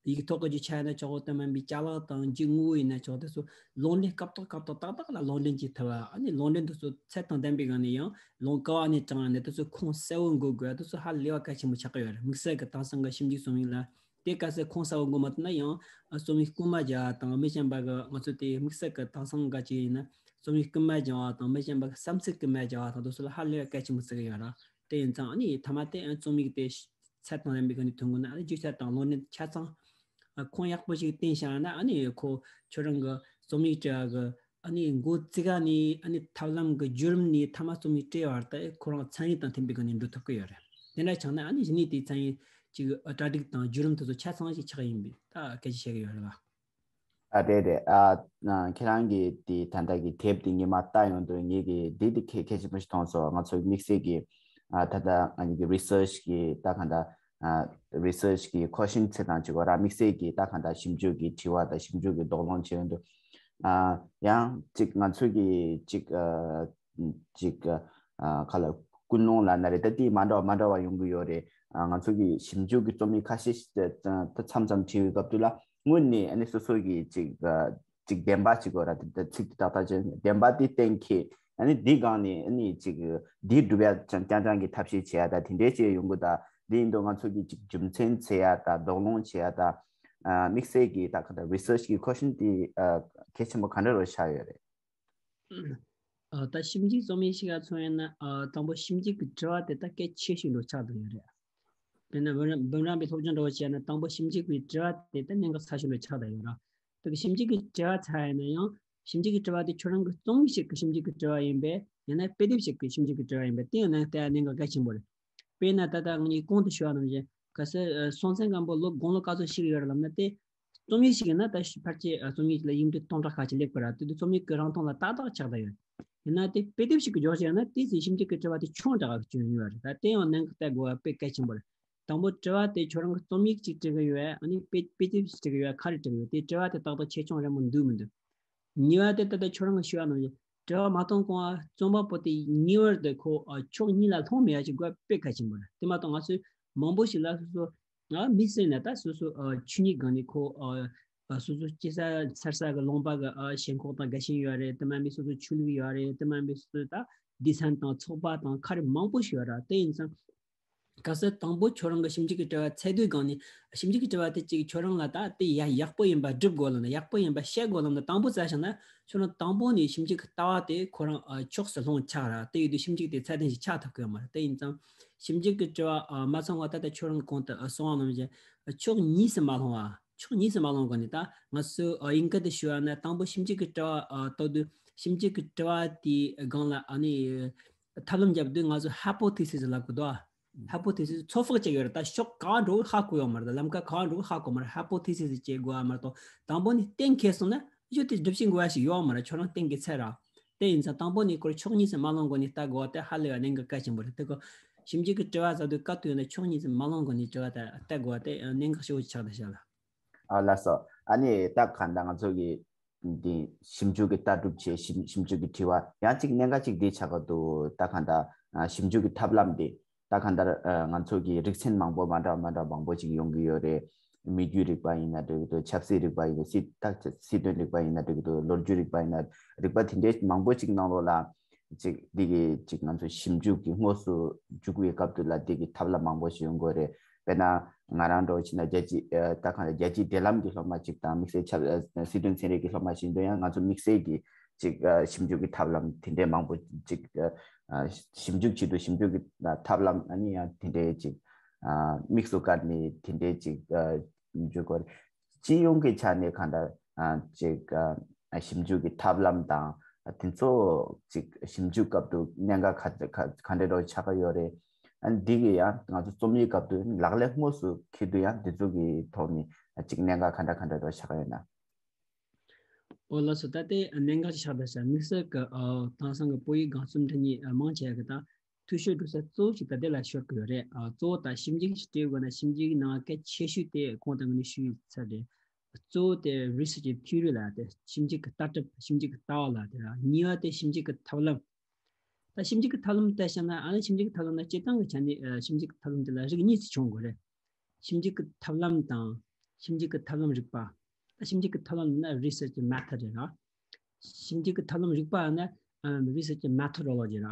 ཡིག་ཐོག་གི་རྒྱུ་ཆ་ཡིན་ན་ཆོག་གོ་དེ་མིན་པའི་ཅ་ལག་དང་རྒྱུ་དངོས་པོ་ཡིན་ན་ཆོག་དེ་ཚོ་ལུང་འདྲེན་སྐབས་ཐོག་སྐབས་ཐོག་ཏག་ཏག་ལ་ལུང་འདྲེན་བྱེད་ཐུབ་པ། ཨ་ནི་ལུང་འདྲེན་དེ་ཚོ་ཚད་དང་ལྡན་པའི་སྒང་ནས་ཡང་ལུང་ག་བ་ནས་དྲངས་ནས་དེ་ཚོ་ཁུངས་གསལ་བོ་འགོད་དགོས། དེ་ཚོ་ཧ་ལས་པ་གལ་ཆེན་པོ་ཆགས་ཀྱི་ཡོད་རེད། དམིགས་བསལ་གྱི་དེང་སང་གི་ཞིབ་འཇུག་རྩོམ་ཡིག་ལ་དེ་གལ་སྲིད་ཁུངས་གསལ་བོ་འགོད་མ་ཐུབ་ན་ཡང་རྩོམ་ཡིག་རྐུན་མ་རྒྱག་པ་དང་། མི་གཞན་པ་གི་ང་ཚོ་དེ་དམིགས་བསལ་གྱི་དེང་སང་ག་ཅིག་ཡིན་ན་རྩོམ་ཡིག་རྐུན་མ་རྒྱག་པ་དང་། མི་གཞན་པ་གི་བསམ་ཚུལ་རྐུན་མ་རྒྱག་པ་དང་དེ་ཚོ་ལ་ཧ་ལས་པ་གལ་ཆེན་པོ་བརྩི་གི་ཡོད་རེད། དེ་ཡིན་ཙང་ཨ་ནི་མཐའ་མ་དེ་ཨ་རྩོམ་ཡིག་དེ་ཚད་དང་ལྡན་པའི་སྒང་ནས་ཐོན་དགོས་ན། ཨ་ནི་རྒྱུ་ཆ་དང་ལུང་འདྲེན་ཆ་ཚང་ཨ་ཁུངས་ཡག་པོ་ཞིག་བསྟན་བཞག་ན། ཨ་ནི་ཁོ་ཁྱོད་རང་གི་རྩོམ་ཡིག་བྲིས་པ་གི་ཨ་ནི་འགོ་བཙུགས་ནས་ཨ་ནི་ཐབས་ལམ་གི་བརྒྱུད་རིམ་ནས་མཐའ་མ་རྩོམ་ཡིག་བྲིས་བར་དུ་ཁོ་རང་ཚན་རིག་དང་མཐུན་པའི་སྒང་ནས་འགྲོ་ཐུབ་ཀྱི་ཡོད་རེད། དེ་འདྲ་ཆགས་ན་ཨ་ནི་གཞི་ནས་དེ་ཚན་རིག་ཅིག་གྲ་སྒྲིག་དང་བརྒྱུད་རིམ་དེ་ཚོ་ཆ་ཚང་ཞིག་ཆགས་ཡིན་པའི་ད་སྐད་ཆ་བཤད་ཀྱི་ཡོད་རེད་ལ། ཨ་རེད་རེད། ཨ་ན་ཁྱེད་རང་གིས་དེ་ད་ལྟ་གི་དེབ་དེ་ངས་མར་ལྟ་ཡོང་དུས་ངས་གི་འདི་དེ་གལ་གལ་ཆེན་པོ་ཞིག་མཐོང་སོང་། ང་ཚོའི་དམིགས་བསལ་གྱི་ཨ་ད་ལྟ་ང་གཉིས་ཀྱི་research་གི་ད་གང་ལྟར་ཨ་research་གི་question་ཚེ་དང་གཅིག་པ་ར། དམིགས་བསལ་གྱི་ད་གང་ལྟར་ཞིབ་འཇུག་གི་དྲི་བ་དང་ཞིབ་འཇུག་གི་དོགས་སློང་བྱེད་ཡོང་དུས། ཨ་ཡང་གཅིག་ང་ཚོའི་གི་གཅིག་ཨ་གཅིག་ཨ་ག་ལ་ཀུན་སློང་ལབ་ན་རེད། ད་དེ་མ་འདྲ་བ་མ་འདྲ་བ་ཡོང་གི་ཡོད་རེད། ཨ་ང་ཚོ་གི་ཞིབ་འཇུག་གི་རྩོམ་ཡིག་ཁ་ཤས་ཤིག་ད་མཚམས་མཚམས་བྲིས་པའི་སྐབས་དུས་ལ་དངོས་ནས་ཨ་ནི་སོ་སོ་གི་ཅིག་ཨ་ཅིག་བདེན་པ་ཅིག་དགོས་ར། དེ་ད་ཚིག་དེ་ཏག་ཏག་བྱས་བདེན་པ་དེ་གཏན་འཁེལ། ཨ་ནི་འདི་སྒང་ནས་ཨ་ནི་ཅིག་འདི་སྒྲུབ་ཡ་རྐྱང་རྐྱང་གི་ཐབས་ཤེས་བྱེད་ཡ་ད་དེ་འདྲའི་བྱས་ཡོང་གི། ད་འདི་ཡིན་དུས་ང་ཚོ་གི་ཅིག་རྒྱུ་མཚན་འཚོལ་ཡ་ད་དོགས་སློང་བྱེད་ཡ་ད་ཨ་དམིགས་བསལ་གི་ད་ག་ད་research་གི་question་དེ་ཨ་གལ་ཆེན་པོ་ག་འདྲ་རུ་ཆགས་ཡོད་རེད། ཨ་ད་ཞིབ་འཇུག་རྩོམ་ཡིག་ཞིག་ག་མཚོན་ཡིན་ན། ཨ་དང་པོ་ཞིབ་འཇུག་གི་དྲི་བ་དེ་ད་གལ་ཆེ་ཤོས་འདྲ་ཆགས་བསྡད་ཡོད་རེད། དཔེར་ན་འབུམ་རམས་འབུམ་རམས་པའི་སློབ་སྦྱོང་འདྲ་བོ་བྱས་ན་དང་པོ་ཞིབ་འཇུག་པའི་དྲི་བ་དེ་ད་གནད་འགག་ཆེ་ཤོས་འདྲ་ཆགས་བསྡད་ཡོད་རེད། དེ་གི་ཞིབ་འཇུག་གི་དྲི་བ་ཚར་ཡིན་ན་ཡང་ཞིབ་འཇུག་གི་དྲི་བ་དེ་ཁྱོད་རང་གི་རྩོམ་ཡིག་ཞིག་གི་ཞིབ་འཇུག་གི་དྲི་བ་ཡིན་པས། ཡང་ན་དཔེ་དེབ་ཞིག་གི་ཞིབ་འཇུག་གི་དྲི་བ་ཡིན་པས། དེ་ཡང་ན་ད་གནད་འགག་གལ་ཆེན་པོ་རེད། དཔེར་ན་ད་ལྟ་ངས་གོང་དུ་ཞུས་པ་ནང་བཞིན་གལ་སྲིད་ཨ་སྲོང་བཙན་སྒམ་པོ་ལོ་དགུང་ལོ་ག་ཚོད་བཞུགས་ཡོད་རེད་ལབ་ན། དེ་ རྩོམ་ཡིག་ཞིག་ཡིན་ན་ད་ཕལ་ཆེར་རྩོམ་ཡིག་ལ་ཡིག་འབྲུ་སྟོང་ཕྲག་ཁ་ཅིག་སླེབས་ཀྱི་རེད། དེ་དུས་རྩོམ་ཡིག་གི་རིང་ཐུང་ལ་ཏག་ཏག་ཆགས་བསྡད་ཡོད། ཡིན་ན་དེ་དཔེ་དེབ་ཞིག་གི་འཇོག་བྱས་ན་དེ་ཚོའི་ཞིབ་འཇུག་གི་དྲི་བ་དེ་ཆུང་དྲགས་ཀྱི་སྐྱོན་ཡོད་རེད། ད་དེ་ཡང་གནད་འགག་གཏད་དགོས་པ་དཔེ་གལ་ཆེན་པོ་རེད། དང་པོ་དྲི་བ་དེ་ཁྱོད་རང་གི་རྩོམ་ཡིག་ཅིག་འབྲི་གི་ཡོད་ཨ་ནི་དཔེ་དཔེ་དེབ་ཅིག་འབྲི་གི་ཡོད་ག་རེ་འབྲི་གི་ཡོད། དེ་དྲི་བ་དེ་ཏག་ཏག་ཆེ་ཆུང་རན་པོ་འདུག་མི་འདུག་གཉིས་པ་དེ་ད་ལྟ་ཁྱོད་རང་གི་ཞུས་པ་ནང་བཞིན་དྲི་བ་མ་གཏོང་གོང་ཨ་རྩོམ་པ་པོ་དེ་ངེས་པར་དུ་ཁོ་ཨ་ཕྱོགས་གཉིས་ལ་ལྷུང་མེད་ཡ་ཅིག་དགོས་དཔེ་གལ་ཆེན་པོ་རེད། དེ་མ་གཏོགས་ང་ཚོས་མང་པོ་ཞིག་ལ་སོ་སོ་ཨ་མི་ཟེར་ན་ད་སོ་སོ་ཨ་ཆོས་ཉིད་སྒང་ནས་ཁོ་ཨ་ཨ་སོ་སོ་སྐྱེ་ས་འཚར་ས་གི་ལུང་པ་གི་ཨ་ཞེན་ཁོག་དང་དགའ་ཞེན་ཡོད་རེད། དེ་མ་མི་སོ་སོ་ཆོས་ལུགས་ཡོད་རེད། དེ་མ་མི་སོ་སོ་ད་སྡེ་ཚན་དང་ཚོགས་པ་དང་ཁ་རེ་མང་པོ་ཞིག་ཡོད་རེད། དེ་ཡིན་ཙང་གལ་སྲིད་དང་པོ་ཁྱོད་རང་གི་ཞིབ་འཇུག་གི་དྲི་བ་ཚད་ལྡན་སྒང་ནས་ཞིབ་འཇུག་གི་དྲི་བ་དེ་གཅིག་ཁྱོད་རང་ལ་ད་དེ་ཡ་ཡག་པོ་ཡིན་པ་སྒྲུབ་དགོས་ལབ་ན་ཡག་པོ་ཡིན་པ་བཤད་དགོས་ལབ་ན་དང་པོ་བཙལ་བཞག་ན་ཁྱོད་རང་དང་པོ་ནས་ཞིབ་འཇུག་གི་ལྟ་བ་དེ་ཁོ་རང་ཨ་ཕྱོགས་སུ་ལྷུང་ཆགས་ར། དེ་ཡོད་དུས་ཞིབ་འཇུག་དེ་ཚད་ལྡན་ཞིག་ཆགས་ཐུབ་ཀྱི་ཡོད་མ་རེད། དེ་ཡིན་ཙང་ཞིབ་འཇུག་གི་དྲི་བ་ཨ་མ་ཚང་བ་ད་ལྟ་ཁྱོད་རང་གི་གོང་དུ་ཨ་གསུངས་པ་ནང་བཞིན་ཕྱོགས་གཉིས་སུ་མ་ལྷུང་བ་ཕྱོགས་གཉིས་སུ་མ་ལྷུང་གོང་ནས་ད་ང་ཚོས་ཨ་ཡིན་སྐད་དུ་ཞུ་བ་ན་དང་པོ་ཞིབ་འཇུག་གི་དྲི་བ་ཨ་བཏོན་དུས་ཞིབ་འཇུག་གི་དྲི་བ་དེའི་སྒང་ལ་ཨ་ནི་ཐབས་ལམ་བརྒྱབ་དུས་ང་ཚོ་ཧ་པོ་ཐེ་སིས་ལབ་དགོས་འདུག་ཧ་པོ་ཐེ་སིས་ཚོད་དཔག་བྱེད་ཀྱི་ཡོད་རེད། ད་ཕྱོགས་ག་འགྲོ་ཧ་གོ་ཡོད་མ་རེད། ད་ལམ་ཁ་ག་འགྲོ་ཧ་གོ་མ་རེད། ཧ་པོ་ཐེ་སིས་བྱེད་དགོས་པ་མ་གཏོགས་དང་པོ་ནས་གཏན་འཁེལ་སོང་ན་གཞི་དེ་སྒྲུབ་བྱེད་དགོས་པ་ཞིག་ཡོད་མ་རེད། ཁྱོད་རང་གཏན་འཁེལ་ཚར་ར། དེ་ཡིན་ཙང་དང་པོ་ནས་ཁོར་ཕྱོགས་གཉིས་སུ་མ་ལྷུང་གོང་ནས་ལྟ་དགོས་པ་དེ་ཧ་ལས་པ་གནད་འགག་གལ་ཆེན་པོ་རེད། དེ་ཁོ་ཞིབ་འཇུག་གི་དྲི་བ་ཟེར་དུས་སྐབས་དུ་ཡོད་ན་ཕྱོགས་གཉིས་སུ་མ་ལྷུང་གོང་ནས་དྲི་བ་དེ་ལྟ་དགོས་པ་དེ་གནད་འགག་ཆེ་བོ་ཆགས་བསྡད་ཤག་ལ། ཨ་ལགས་སོ། ཨ་ནི་ད་གང་ལྟར་ང་ཚོ་གི་འདི་ཞིབ་འཇུག་གི་ལྟ་གྲུབ་བྱས་ཞིབ་ཞིབ་འཇུག་གི་དྲི་བ་ཡང་གཅིག་གནད་འགག་ཅིག་འདི་ཆགས་ཀྱི་འདུག་ད་གང་ལྟར་ཨ་ཞིབ་འཇུག་གི་ཐབས་ལམ་འདི་ད་གང་ལྟར་ཨ་ང་ཚོ་གི་རིག་ཚན་མང་པོ་མ་འདྲ་མ་འདྲ་མང་པོ་ཅིག་ཡོང་གི་ཡོད་རེད། མི་རྒྱུད་རིག་པ་ཡིན་ན་འགྲིག་གི་འདུག་ཆབ་སྲིད་རིག་པ་ཡིན་ན་སྲིད་ད་སྲིད་དོན་རིག་པ་ཡིན་ན་འགྲིག་གི་འདུག་ལོ་རྒྱུས་རིག་པ་ཡིན་ན་རིག་པ་དེ་འདྲའི་མང་པོ་ཅིག་ནང་ལོགས་ལ། ཅིག་འདི་གི་ཅིག་ང་ཚོ་ཞིབ་འཇུག་གི་དངོས་སུ་འཇུག་པའི་སྐབས་དུ་ལ་འདི་གི་ཐབས་ལམ་མང་པོ་ཞིག་ཡོང་དགོས་རེད། དཔེར་ན་ང་རང་འདྲ་བོ་ཕྱིན་ན་རྒྱལ་སྤྱི་ཨ་ད་གང་ལ་རྒྱལ་སྤྱིའི་འབྲེལ་ལམ་གྱི་སློབ་མ་ཅིག་དང་དམིགས་བསལ་ཆབ་ཨ་སྲིད་དོན་ཚན་རིག་གི་སློབ་མ་ཞིག་འདུག་ཡང་ང་ཚོ་དམིགས་བསལ་གྱི་ཅིག་ཨ་ཞིབ་འཇུག་གི་ཐབས་ལམ་དེ་འདྲའི་མང་པོ་ཅིག་ཨ་ཞིབ་འཇུག་བྱེད་དུས་ཞིབ་འཇུག་གི་ཐབས་ལམ་ཨ་ནི་ཡང་དེ་འདྲའི་ཅིག་ཨ་དམིགས་སུ་བཀར་ནས་དེ་འདྲའི་ཅིག་ཨ་འཇུག་དགོས་རེད། སྤྱི་ཡོངས་ཀྱི་ཆ་ནས་གང་ལྟར་ཨ་ཅིག་ཨ་ཞིབ་འཇུག་གི་ཐབས་ལམ་དང་དེ་ཚོ་ཅིག་ཞིབ་འཇུག་སྐབས་དུ་གནད་འགག་ག་ག་ག་འདྲ་འདྲ་ཆགས་ཀྱི་ཡོད་རེད། ཨ་འདི་གི་ཡང་ང་ཚོ་རྩོམ་ཡིག་སྐབས་དུ་ལག་ལེན་དངོས་སུ་འཁྱེར་དུས་ཡང་འདི་ཚོ་གི་ཐོག་ནས་ཅིག་གནད་འགག་ག་འདྲ་ག་འདྲ་འདྲ་ཆགས་ཀྱི་ཡོད་ན། ཨོ་ལགས་སོ། ད་ལྟའི་གནད་འགག་ཅིག་ཆགས་བསྡད་ཤག་དམིགས་བསལ་གྱི་ཨ་དེང་སང་གི་བོད་ཡིག་སྒང་རྩོམ་འབྲི་མཁན་ཨ་མང་ཆེ་བ་གི་ད་འཐུས་ཤོར་འགྲོ་ས་གཙོ་བོ་ཞིག་ད་དེ་ལ་ཤོར་གི་ཡོད་རེད། ཨ་གཙོ་བོ་ད་ཞིབ་འཇུག་ཅིག་བྱེད་དགོས་ན་ཞིབ་འཇུག་ནང་གལ་ཆེ་ཤོས་དེ་གོང་དུ་ངས་ཞུས་ཚར་རེད། གཙོ་བོ་དེ་research theory ལ་དེ་ཞིབ་འཇུག་གི་ལྟ་གྲུབ་ཞིབ་འཇུག་གི་ལྟ་བ་ལ་དེ་ར། གཉིས་པ་དེ་ཞིབ་འཇུག་གི་ཐབས་ལམ། ད་ཞིབ་འཇུག་གི་ཐབས་ལམ་ལྟ་བྱས་ན་ཨ་ནི་ཞིབ་འཇུག་གི་ཐབས་ལམ་ལ་སྤྱིར་བཏང་གི་ཆ་ནས་ཨ་ཞིབ་འཇུག་གི་ཐབས་ལམ་དེ་ལ་རིགས་གཉིས་སུ་བྱུང་དགོས་རེད། ཞིབ་འཇུག་གི་ཐབས་ལམ་དང་ཞིབ་འཇུག་གི་ཐབས་ལམ་རིག་པ། ད་ཞིབ་འཇུག་གི་ཐབས་ལམ་ནི་research method རེད་ར། ཞིབ་འཇུག་གི་ཐབས་ལམ་རིག་པ་ནི་ཨ་research methodology ར།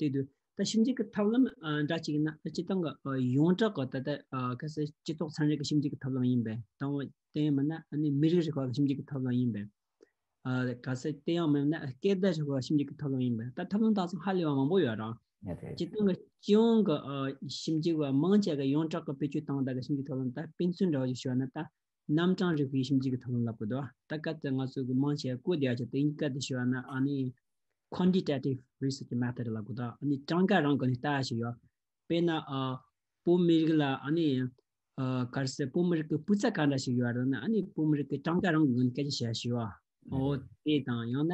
དེ་དུས་ད་ཞིབ་འཇུག་གི་ཐབས་ལམ་ཨ་འདྲ་གཅིག་ཡིན་ན་སྤྱིར་བཏང་གི་ཨ་ཡོངས་གྲགས་ཀྱི་ད་ལྟ་ཨ་གལ་སྲིད་སྤྱི་ཚོགས་ཚན་རིག་གི་ཞིབ་འཇུག་གི་ཐབས་ལམ་ཡིན་པས་དང་པོ་དེ་ཡང་མིན་ན་ཨ་ནི་མི་རིགས་རིག་པ་གི་ཞིབ་འཇུག་གི་ཐབས་ལམ་ཡིན་པས། ཨ་གལ་སྲིད་དེ་ཡང་མིན་ན་སྐད་བརྡ་རིག་པ་ཞིབ་འཇུག་གི་ཐབས་ལམ་ཡིན་པས། ད་ཐབས་ལམ་དག་ཚང་ཧ་ལས་པ་མང་པོ་ཡོད་ར། ཡ་རེད། སྤྱིར་བཏང་གི་སྤྱི་ཡོངས་ཀྱི་ཨ་ཞིབ་འཇུག་པ་མང་ཆེ་གི་ཡོངས་གྲགས་ཀྱི་བེད་སྤྱོད་བཏང་བསྡད་གི་ཞིབ་འཇུག་ཐབས་ལམ་ད་དཔེ་མཚོན་འདྲ་བོ་ཞིག་ཞུས་ན་ད་རྣམ་གྲངས་རིག་པའི་ཞིབ་འཇུག་གི་ཐབས་ལམ་ལབ་དགོས་འདུག་ད་གལ་ཏེ་ང་ཚོ་གི་མང་ཆེ་བ་བཀོད་བསྡད་ཡ་ཆེད་དུ་དབྱིན་སྐད་དུ་ཞུས་ན་ཨ་ནི་quantitative research method ལབ་དགོས་འདུག་ཨ་ནི་གྲངས་ཀ་རང་སྒང་ནས་ལྟ་ཡ་ཞིག་ཡོད། དཔེར་ན་ཨ་བོད་མི་རིགས་ལ་ཨ་ནི་ཨ་གལ་སྲིད་བོད་མི་རིགས་ཀྱི་སྤུས་ཚད་ག་འདྲ་ཞིག་ཡོད་རེད་ན་ཨ་ནི་བོད་མི་རིགས་ཀྱི་གྲངས་ཀ་རང་སྒང་ནས་སྐད་ཆ་བཤད་ཡ་ཞིག་ཡོད། ཨོ་དེ་དང་ཡང་ན་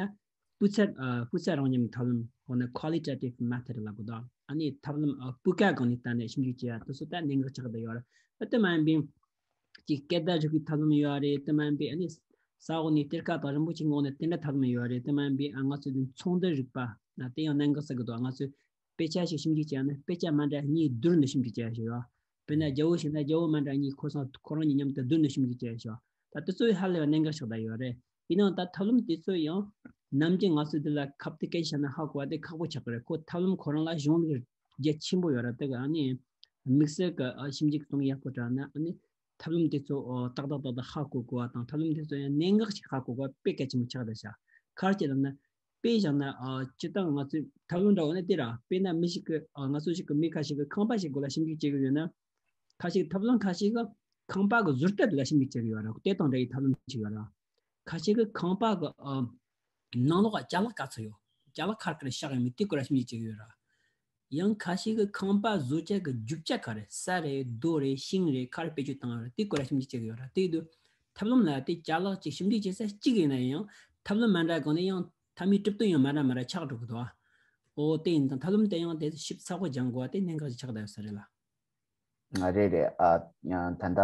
སྤུས་ཚད་ཨ་སྤུས་ཚད་རང་མཉམ་ཐབས་ལམ་འོ་ན་qualitative method ལབ་དགོས་དང་ཨ་ནི་ཐབས་ལམ་ཨ་སྤུས་ཀ་སྒང་ནས་བལྟས་ནས་ཞིབ་འཇུག་བྱེད་ཡ་དེ་ཚོ་ད་གནད་འགག་ཆགས་བསྡད་ཡོད་རེད། ཨ་དེ་མ་ཡིན་པའི་ཅིག་སྐད་བརྡ་རིག་པའི་ཐབས་ལམ་ཡོད་རེད། དེ་མ་ཡིན་པའི་ཨ་ནི་ས་འོག་ནས་གཏེར་ཁ་དང་རིན་པོ་ཆེ་འོག་ནས་དེ་འདྲ་ཐབས་ལམ་ཡོད་རེད། དེ་མ་ཡིན་པའི་ཨ་ང་ཚོ་འདི་ཚོང་འདུ་རིག་པ་ན་དེ་ཡང་གནད་འགག་ཆགས་ཀྱི་འདུག་ང་ཚོས་དཔེ་ཆ་ཞིག་ཞིབ་འཇུག་བྱས་ན་དཔེ་ཆ་མ་འདྲ་གཉིས་བསྡུར་ནས་ཞིབ་འཇུག་བྱས་ཞིག་ཡོད། དཔེར་ན་རྒྱལ་པོ་ཞིག་ན་རྒྱལ་པོ་མ་འདྲ་གཉིས་ཁོ་ཚང་ཁོ་རང་གཉིས་མཉམ་དུ་བསྡུར་ནས་ཞིབ་འཇུག་བྱས་ཞིག་ཡོད། ད་དེ་ཚོ་ཡང་ཧ་ལས་པ་གནད་འགག་ཆགས་བསྡད་ཡོད་རེད། ཡིན་ནའང་ད་ཐབས་ལམ་དེ་ཚོ་ཡང་ནམ་རྒྱུན་ང་ཚོ་འདི་ལ་ཁ་གཏད་སྐད་ཆ་བཤད་ན་ཧ་གོ་བ་དེ་ཁག་པོ་ཆགས་ཀྱི་རེད། ཁོ་ཐབས་ལམ་ཁོ་རང་ལ་གཞུང་ལུགས་རྒྱ་ཆེན་པོ་ཡོད་རེད། དེ་ག་ཨ་ནི་དམིགས་བསལ་གྱི་ཨ་ཞིབ་འཇུག་གཏོང་ཡག་པོ་དྲག་ན་ཨ་ནི་ཐབས་ལམ་དེ་ཚོ་ཨོ་ཏག་ཏག་ཏག་ཏག་ཧ་གོ་དགོས་པ་དང་ཐབས་ལམ་དེ་ཚོ་ཡང་གནད་འགག་ཅིག་ཧ་གོ་དགོས་པ་དཔེ་གལ་ཆེན་པོ་ཆགས་བསྡད་ཤག་ག་རེ་བྱས་ལབ་ན་དཔེ་བཞག་ན་ཨ་སྤྱིར་བཏང་ང་ཚོའི་ཐབས་ལམ་འདྲ་བོ་ནི་དེ་ར། དཔེར་ན་མི་ཞིག་གི་ཨ་ང་ཚོ་ཞིག་གི་མི་ཁ་ཤས་ཀྱི་ཁང་པ་ཞིག་སྒོ་ལ་ཞིབ་འཇུག་བྱེད་ཀྱི་ཡོད་ན། ཁ་ཤས་ཐབས་ལམ་ཁ་ཤས་ཀྱི་ཁང་པ་གི་བཟོ་ལྟ་དེ་ལ་ཞིབ་འཇུག་བྱེད་ཀྱི་ཡོད་ར། དེ་དང་འདྲ་བའི་ཐབས་ལམ་ཅིག་ཡོད་ར། ཁ་ཤས་ཀྱི་ཁང་པ་གི་ཨ་ནང་ལོགས་ལ་ཅ་ལག་ག་ཚོད་ཡོད། ཅ་ལག་ག་རེ་ག་རེ་བཞག་ཡོད་མེད་དེ་སྐོར་ལ་ཞིབ་འཇུག་བྱེད་ཀྱི་ཡོད་ར། ཡང་ཁ་ཤས་ཀྱི་ཁང་པ་བཟོ་བྱེད་ཀྱི་རྒྱུ་ཆ་ག་རེ་ས་རེད་རྡོ་རེད་ཤིང་རེད་ག་རེ་བེད་སྤྱོད་བཏང་ཡོད་ར་དེ་སྐོར་ལ་ཞིབ་འཇུག་བྱེད་ཀྱི་ཡོད་ར། དེ་དུས་ ཐབས་ལམ་ལ་དེ་ཅ་ལག་ཅིག་ཞིབ་འཇུག་བྱེད་ས་གཅིག་ཡིན་ན་ཡང་ཐབས་ལམ་མ་འདྲ་གང་ནས་ཡང་མཐའ་མའི་གྲུབ་དོན་ཡང་མ་འདྲ་མ་འདྲ་ཆགས་འགྲོ་གི་འདུག་ཨ། འོ་དེ་ཡིན་ཙང་ཐབས་ལམ་དེ་ཡང་དེ་ཞིབ་ཚགས་པོ་སྦྱང་དགོས་པ་དེ་གནད་འགག་ཅིག་ཆགས་བསྡད་ཡོད་ས་རེད་ལ། ང་རེད་རེད། ཨ་ད་ལྟ་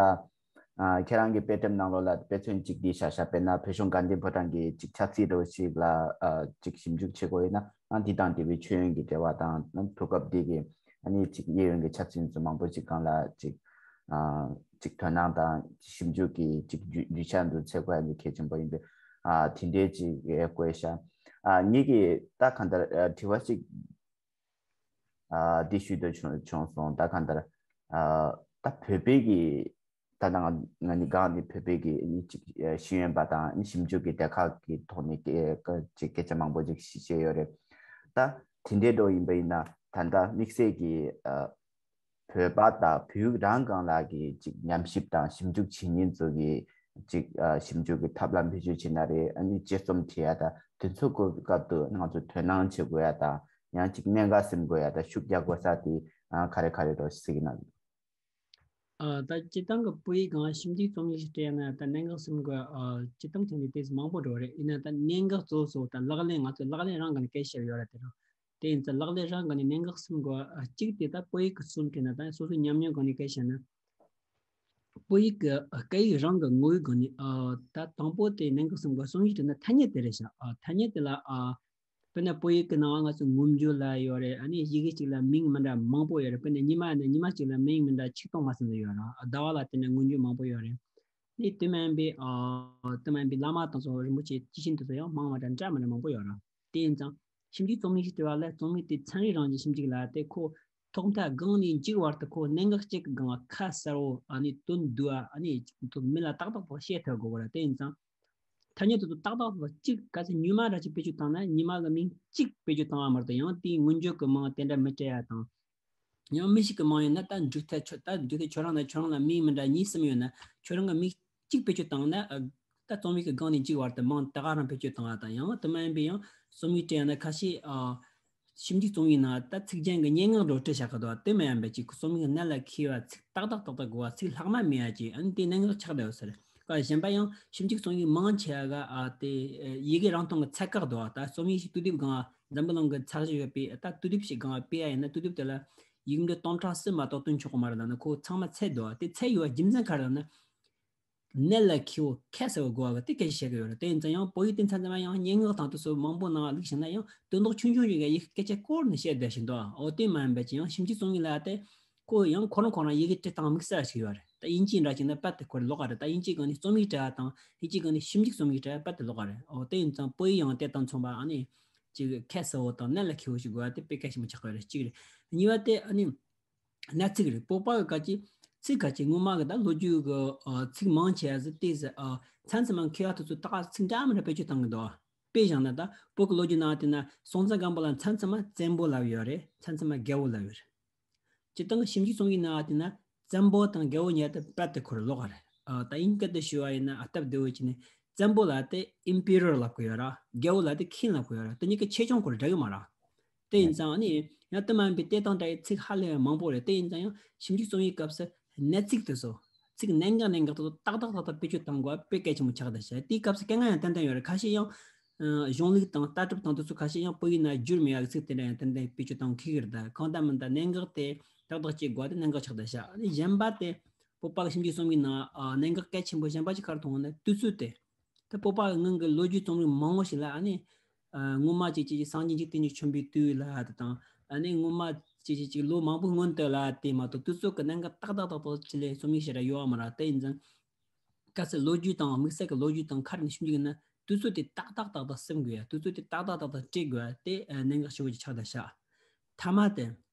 ཨ་ཁྱེད་རང་གི་དཔེ་དེབ་ནང་ལོགས་ལ་དཔེ་མཚོན་གཅིག་འདི་བཞག་བཞག་དཔེར་ན་བོད་གཞུང་དགའ་ལྡན་ཕོ་བྲང་གི་ཅིག་ཆབ་སྲིད་རོ་ཞིག་ལ་ཨ་ཅིག་ཞིབ་འཇུག་བྱེད་དགོས་ཡིན་ན་ཨ་འདི་དང་འབྲེལ་བའི་མཆོད་ཡོན་གྱི་འབྲེལ་བ་དང་དུས་སྐབས་འདི་གི་ཨ་ནི་ཅིག་གཡས་གཡོན་གྱི་ཆབ་སྲིད་ཚོ་མང་པོ་ཅིག་སྒང་ལ་ཅིག་ཨ་ཅིག་དོ་སྣང་དང་ཞིབ་འཇུག་གི་ཅིག་རྒྱུ་རྒྱུ་ཆ་འདུ་ཚད་དགོས་ཡ་འདི་གལ་ཆེན་པོ་ཡིན་པས་ཨ་དེ་འདྲའི་ཅིག་ཡས་དགོས་ཤག་ཨ་ངེད་ཀྱི་ད་གང་ལྟར་ཨ་དྲི་བ་ཅིག་ཨ་འདི་ཞུས་འདོད་བྱུང་བྱུང་སོང་། ད་གང་ལྟར་ཨ་ད་བོད་པའི་གི་ད་ལྟ་ང་ང་ནི་གང་ནི་བོད་པའི་གི་ནི་ཅིག་ཤེས་ཡོན་པ་དང་ནི་ཞིབ་འཇུག་གི་སྡེ་ཁག་གི་ཐོག་ནས་སྐད་ཅིག་སྐད་ཆ་མང་པོ་ཅིག་བཤད་ཡོད་རེད། ད་དེ་འདྲའི་འགྲོ་ཡིན་པ་ཡིན་ན་ད་ལྟ་དམིགས་བསལ་གྱི་ཨ་བོད་པ་དང་བོད་ཡིག་རང་སྒང་ལ་གི་ཅིག་ཉམས་ཞིབ་དང་ཞིབ་འཇུག་བྱེད་མཁན་ཚོ་གི་ཅིག་ཨ་ཞིབ་འཇུག་གི་ཐབས་ལམ་བེད་སྤྱོད་བྱེད་ན་རེད། ཨ་ནི་དཔྱད་རྩོམ་བྲིས་ཡ་དང་དེ་ཚོ་གི་སྐབས་དུ་ང་ཚོ་དོ་སྣང་བྱེད་དགོས་ཡ་དང་ཡང་ཅིག་གནད་འགག་སེམས་དགོས་ཡ་དང་ཤུགས་རྒྱག་དགོས་ས་དེ་ཨ་ག་རེ་ག་རེ་རོ་ཟེར་གི་ན། ཨ་ད་སྤྱིར་བཏང་གི་བོད་ཡིག་སྒང་ཞིབ་འཇུག་རྩོམ་ཡིག་ཞིག་བྲིས་ན་ད་གནད་འགག་སེམས་དགོས། ཨ་སྤྱིར་བཏང་ཐོན་ནས་དེ་མང་པོ་འགྲོ་རེད། ཡིན་ན་ད་གནད་འགག་གཙོ་བོ་ད་ལག་ལེན་ང་ཚོ་ལག་ལེན་རང་གི་ནས་སྐད་ཆ་བཤད་ཡོད་རེད་དེ་རང་། དེ་ཡིན་ཙང་ལག་ལེན་རང་གི་ནས་གནད་འགག་སེམས་དགོས། ཨ་གཅིག་དེ་ད་བོད་ཡིག་གི་རྩོམ་བྲིས་ན་ད་སོ་སོའི་ཉམས་མྱོང་སྒང་ནས་སྐད་ཆ་བཤད་ན། བོད་ཡིག་གི་སྐད་ཡིག་རང་གི་ངོ་བོའི་སྒང་ནས་ཨ་ད་དང་པོ་དེ་གནད་འགག་སེམས་དགོས་རྩོམ་ཡིག་བྲིས་ན་ཐ་སྙད་དེ་རེད་ཤག་ཨ་ཐ་སྙད་དེ་ལ་ཨ་དཔེར་ན་བོད་ཡིག་གི་ནང་ང་ཚོ་ངོམ་རྒྱུ་ལ་ཡོད་རེད། ཨ་ནི་ཡི་གེ་གཅིག་ལ་མིང་མི་འདྲ་མང་པོ་ཡོད་རེད། དཔེར་ན་ཉི་མ་ཡིན་ན་ཉི་མ་གཅིག་ལ་མིང་མི་འདྲ་ཆིག་སྟོང་མ་ཟིན་ཙམ་ཡོད་རེད། ཟླ་བ་ལ་བལྟས་ན་ངོམ་རྒྱུ་མང་པོ་ཡོད་རེད། ནི་དེ་མིན་པའི་ཨ་དེ་མིན་པའི་བླ་མ་དང་སོགས་རིན་པོ་ཆེ་སྐྱེས་ཆེན་དེ་ཚོ་ཡང་མིང་མི་འདྲ་འདྲ་མི་འདྲ་མང་པོ་ཡོད་རེད། དེ་ཡིན་ཙང་ཞིབ་འཇུག་རྩོམ་ཡིག་ཞིག་བྲིས་པ་ལ་རྩོམ་ཡིག་དེ་ཚན་རིག་རང་བཞིན་ཞིབ་འཇུག་ལ་དེ་ཁོ་ཐོག་མཐའ་སྒང་ནས་མཇུག་བར་དུ་ཁོ་གནད་འགག་གཅིག་གི་སྒང་ཁ་གསལ་བོ་ཨ་ནི་དོན་བསྡུ་བ་ཨ་ནི་མི་ལ་ཏག་ཏག་ཏག་བཤད་ཐུབ་དགོས་པ་རེད། དེ་ཡིན་ཙང་ཐ་སྙད་དེ་ཚོ་ཏག་ཏག་ཏག་གཅིག་ག་ཚོད་ཉི་མ་འདྲ་ཅིག་བེད་སྤྱོད་བཏང་ན་ཉི་མ་གི་མིང་གཅིག་བེད་སྤྱོད་བཏང་བ་མ་གཏོགས་ཡང་དེའི་སྔོན་བརྗོད་ཀྱི་མིང་དེ་འདྲ་མི་སྤྲད་ཡ་དང་། ཡང་མི་ཞིག་གི་མིང་ཡོད་ན་ད་འབྲུག་ཐར་ཁྱོད་ད་འབྲུག་ཐར་ཁྱོད་རང་དང་ཁྱོད་རང་ལ་མིང་མི་འདྲ་གཉིས་གསུམ་ཡོད་ན་ཁྱོད་རང་གི་མིང་གཅིག་བེད་སྤྱོད་བཏང་ན་ཨ་ད་རྩོམ་ཡིག་གི་སྒང་ནས་མཇུག་བར་དུ་མིང་ད་ག་རང་བེད་སྤྱོད་བཏང་བ་དང་ཡང་དེ་མ་ཡིན་པའི་ཡང་རྩོམ་ཡིག་བྲིས་ཡ་ན་ཁ་ཤས་ཨ་ཞིབ་འཇུག་རྩོམ་ཡིག་ནང་ད་ཚིག་རྒྱན་གྱི་སྙན་ངག་འགྲོ་བྲིས་བཞག་གི་འདུག་དེ་མ་ཡིན་པའི་ཅིག་རྩོམ་ཡིག་གནད་ལ་འཁེལ་བ་ཚིག་ཏག་ཏག་ཏག་ཏག་དགོས་པ་ཚིག་ལྷག་མ་མེད་ཡ་ཅིག་ཨ་ནི་དེ་གནད་འགག་ཆགས་བསྡད་ཡོད་ས་རེད། ག་གཞན་པ་ཡང་ཞིབ་འཇུག་རྩོམ་ཡིག་མང་ཆེ་བ་ག་ཨ་དེ་ཡི་གེ་རང་སྟོང་གི་ཚད་བཀག་འདུག་ད་རྩོམ་ཡིག་ཞིག་དུས་དེབ་སྒང་འཛམ་བུ་གླིང་གི་ཚད་གཞི་ཡོད་པའི་ད་དུས་དེབ་ཞིག་སྒང་སྤེལ་ཡ་ཡིན་ན་དུས་དེབ་དེ་ལ་ཡིག་འབྲུ་སྟོང་ཕྲག་གསུམ་མ་གཏོགས་བཏོན་ཆོག་གི་མ་རེད་ལབ་ན་ཁོ་ཚང་མ་ཚད་འདུག་དེ་ཚད་ཡོད་པ་རྒྱུ་མཚན་ག་རེ་ལབ་ན། གནད་ལ་འཁེལ་བོ་ཁ་གསལ་བོ་དགོས་པ་དེ་སྐད་ཆ་བཤད་གི་ཡོད་རེད། དེ་ཡིན་ཙང་ཡང་བོད་ཡིག་དེ་མཚམས་མཚམས་ཡང་སྙན་ངག་དང་དེ་ཚོ་མང་པོ་ནང་བླུགས་ཤིང་ན་ཡང་དོན་དག་ཆུང་ཆུང་ཞིག་གི་ཡིག་སྐད་ཆ་སྐོར་ནས་བཤད་བསྡད་བཞིན་འདུག་འོ་དེ་མ་ཡིན་པ་ཅིག་ཡང་ཞིབ་འཇུག་རྩོམ་ཡིག་ལ་དེ་ཁོ་ཡང་ཁོ་རང་ཁོ་རང་ཡི་གེ་བྲི་སྟངས་དམིགས་བསལ་ཞིག་ཡོད་རེད། ད་དབྱིན་ཇིའི་འདྲ་ཅིག་ན་པད་དེ་ཁོ་རེ་ལོག་ག་རེད། ད་དབྱིན་ཇིའི་སྒང་ནས་རྩོམ་ཡིག་བྲི་བ་དང་དབྱིན་ཇིའི་སྒང་ནས་ཞིབ་འཇུག་རྩོམ་ཡིག་བྲི་བ་པད་དེ་ལོག་ག་རེད། འོ་དེ་ཡིན་ཙང་བོད་ཡིག་ཡང་དེ་དང་མཚུངས་པ་ཨ་ནི་ཅིག་ཁ་གསལ་བོ་དང་གནད་ལ་འཁེལ་བོ་ཞིག་དགོས་པ་དེ་དཔེ་གལ་ཆེན་པོ་ཆགས་ཀྱི་ཡོད་རེད། གཅིག་རེད། གཉིས་པ་དེ་ཨ་ནི་གནད་ཚིག་རེད། བོད་པ་གི་ག་ཅི་ཚིག་ག་ཅི་སྔོན་མ་གི་ད་ལོ་རྒྱུས་གི་ཨ་ཚིག་མང་ཆེ་བ་ཟིག་དེ་ཟིག་ཨ་མཚམས་མཚམས་མ་མཁས་པ་དེ་ཚོ་ད་ག་ཚིག་འདྲ་མི་འདྲ་བེད་སྤྱོད་བཏང་གི་འདུག་དཔེ་བཞག་ན་ད་བོད་ཀྱི་ལོ་རྒྱུས་ནང་དེ་ན་སྲོང་བཙན་སྒམ་པོ་ལ་མཚམས་མཚམས་མ་བཙན་པོ་ལབ་ཡོད་རེད། མཚམས་མཚམས་མ་རྒྱལ་པོ་ལབ་ཡོད་རེད། སྤྱིར་བཏང་གི་ཞིབ་འཇུག་རྩོམ་ཡིག་ནང་དེ་ན་བཙན་པོ་དང་རྒྱལ་པོ་གཉིས་དེ་རྦད་དེ་ཁོ་རེ་ལོག་ག་རེད། ཨ་ད་དབྱིན་སྐད་དུ་ཞུ་བ་ཡིན་ན་ཨ་སྟབས་བདེ་བོ་བྱས་ནས་བཙན་པོ་ལ་དེ་ཨིམ་པི་རོར་ལབ་གི་ཡོད་ར། རྒྱལ་པོ་ལ་དེ་ཀིང་ལབ་གི་ཡོད་ར། དེ་གཉིས་ཀའི་ཆེ་ཆུང་ཁོ་རེ་འདྲ་གི་མ་ར། དེ་ཡིན་ཙང་ཨ་ནི་ཡང་དེ་མ་ཡིན་པའི་དེ་དང་འདྲ་བའི་ཚིག་ཧ་ལས་མང་པོ་རེད། དེ་ཡིན་ཙང་ཡང་ཞིབ་འཇུག་རྩོམ་ཡིག་སྐབས་སུ་གནད་ཚིག་དེ་ཚོ་ཚིག་གནད་འགག་གནད་འགག་དེ་ཚོ་ཏག་ཏག་ཏག་ཏག་བེད་སྤྱོད་གཏང་དགོས་པ་དཔེ་གལ་ཆེན་པོ་ཆགས་བསྡད་ཤག་དེའི་སྐབས་སུ་དཀའ་ངལ་ཡང་ཏན་ཏན་ཡོད་རེད། ཁ་ཤས་ཡང་གཞུང་ལུགས་དང་ལྟ་གྲུབ་དང་དེ་ཚོ་ཁ་ཤས་ཡང་བོད་ཡིག་ནང་བསྒྱུར་མེད་ཡག་གི་ཚིག་དེ་འདྲ་ཡང་ཏན་ཏན་བེད་སྤྱོད་གཏང་ཁེལ་གི་རེད། ད་གང་ལྟར་མིན་ད་གནད་འགག་དེ་ཏག་ཏག་ཅིག་དགོས་དེ་གནད་འགག་ཆགས་བསྡད་ཤག་གཞན་པ་དེ་བོད་པ་གི་ཞིབ་འཇུག་རྩོམ་ཡིག་ནང་གནད་འགག་གལ་ཆེན་པོ་གཞན་པ་ཅིག་ག་རེ་མཐོང་བ་ན་དུས་ཚོད་དེ། ད་བོད་པ་གི་སྔོན་གྱི་ལོ་རྒྱུས་རྩོམ་རིག་མང་བོ་ཞིག་ལ་ཨ་ནི་སྔོན་མ་ཅིག་ཅིག་ཅིག་སངས་རྒྱས་འཇིག་རྟེན་གྱི་མཆོད་འབུལ་དུས་ལ་དེ་དང་ཨ་ནི་སྔོན་མ་ཅིག་ཅིག་ཅིག་ལོ་མང་པོའི་སྔོན་དུ་ལ་དེ་མ་གཏོགས་དུས་ཚོད་ཀྱི་གནད་འགག་ཏག་ཏག་ཏག་ཏག་ཅིག་ལས་རྩོམ་ཡིག་ཞེ་དྲག་ཡོད་པ་མ་རེད། དེ་ཡིན་ཙང་གལ་སྲིད་ལོ་རྒྱུས་དང་དམིགས་བསལ་གྱི་ལོ་རྒྱུས་དང་ཁ་རེ་ནས་ཞིབ་འཇུག་ཡིན་ན་དུས་ཚོད་དེ་ཏག་ཏག་ཏག་ཏག་སེམས་དགོས་ཡ། དུས་ཚོད་དེ་ཏག་ཏག་ཏག་ཏག་སྤྲད་དགོས་ཡ་དེ་གནད་འགག་ཆེ་བོ་ཅིག་ཆགས་བསྡད་ཤག་མཐའ་མ་དེ།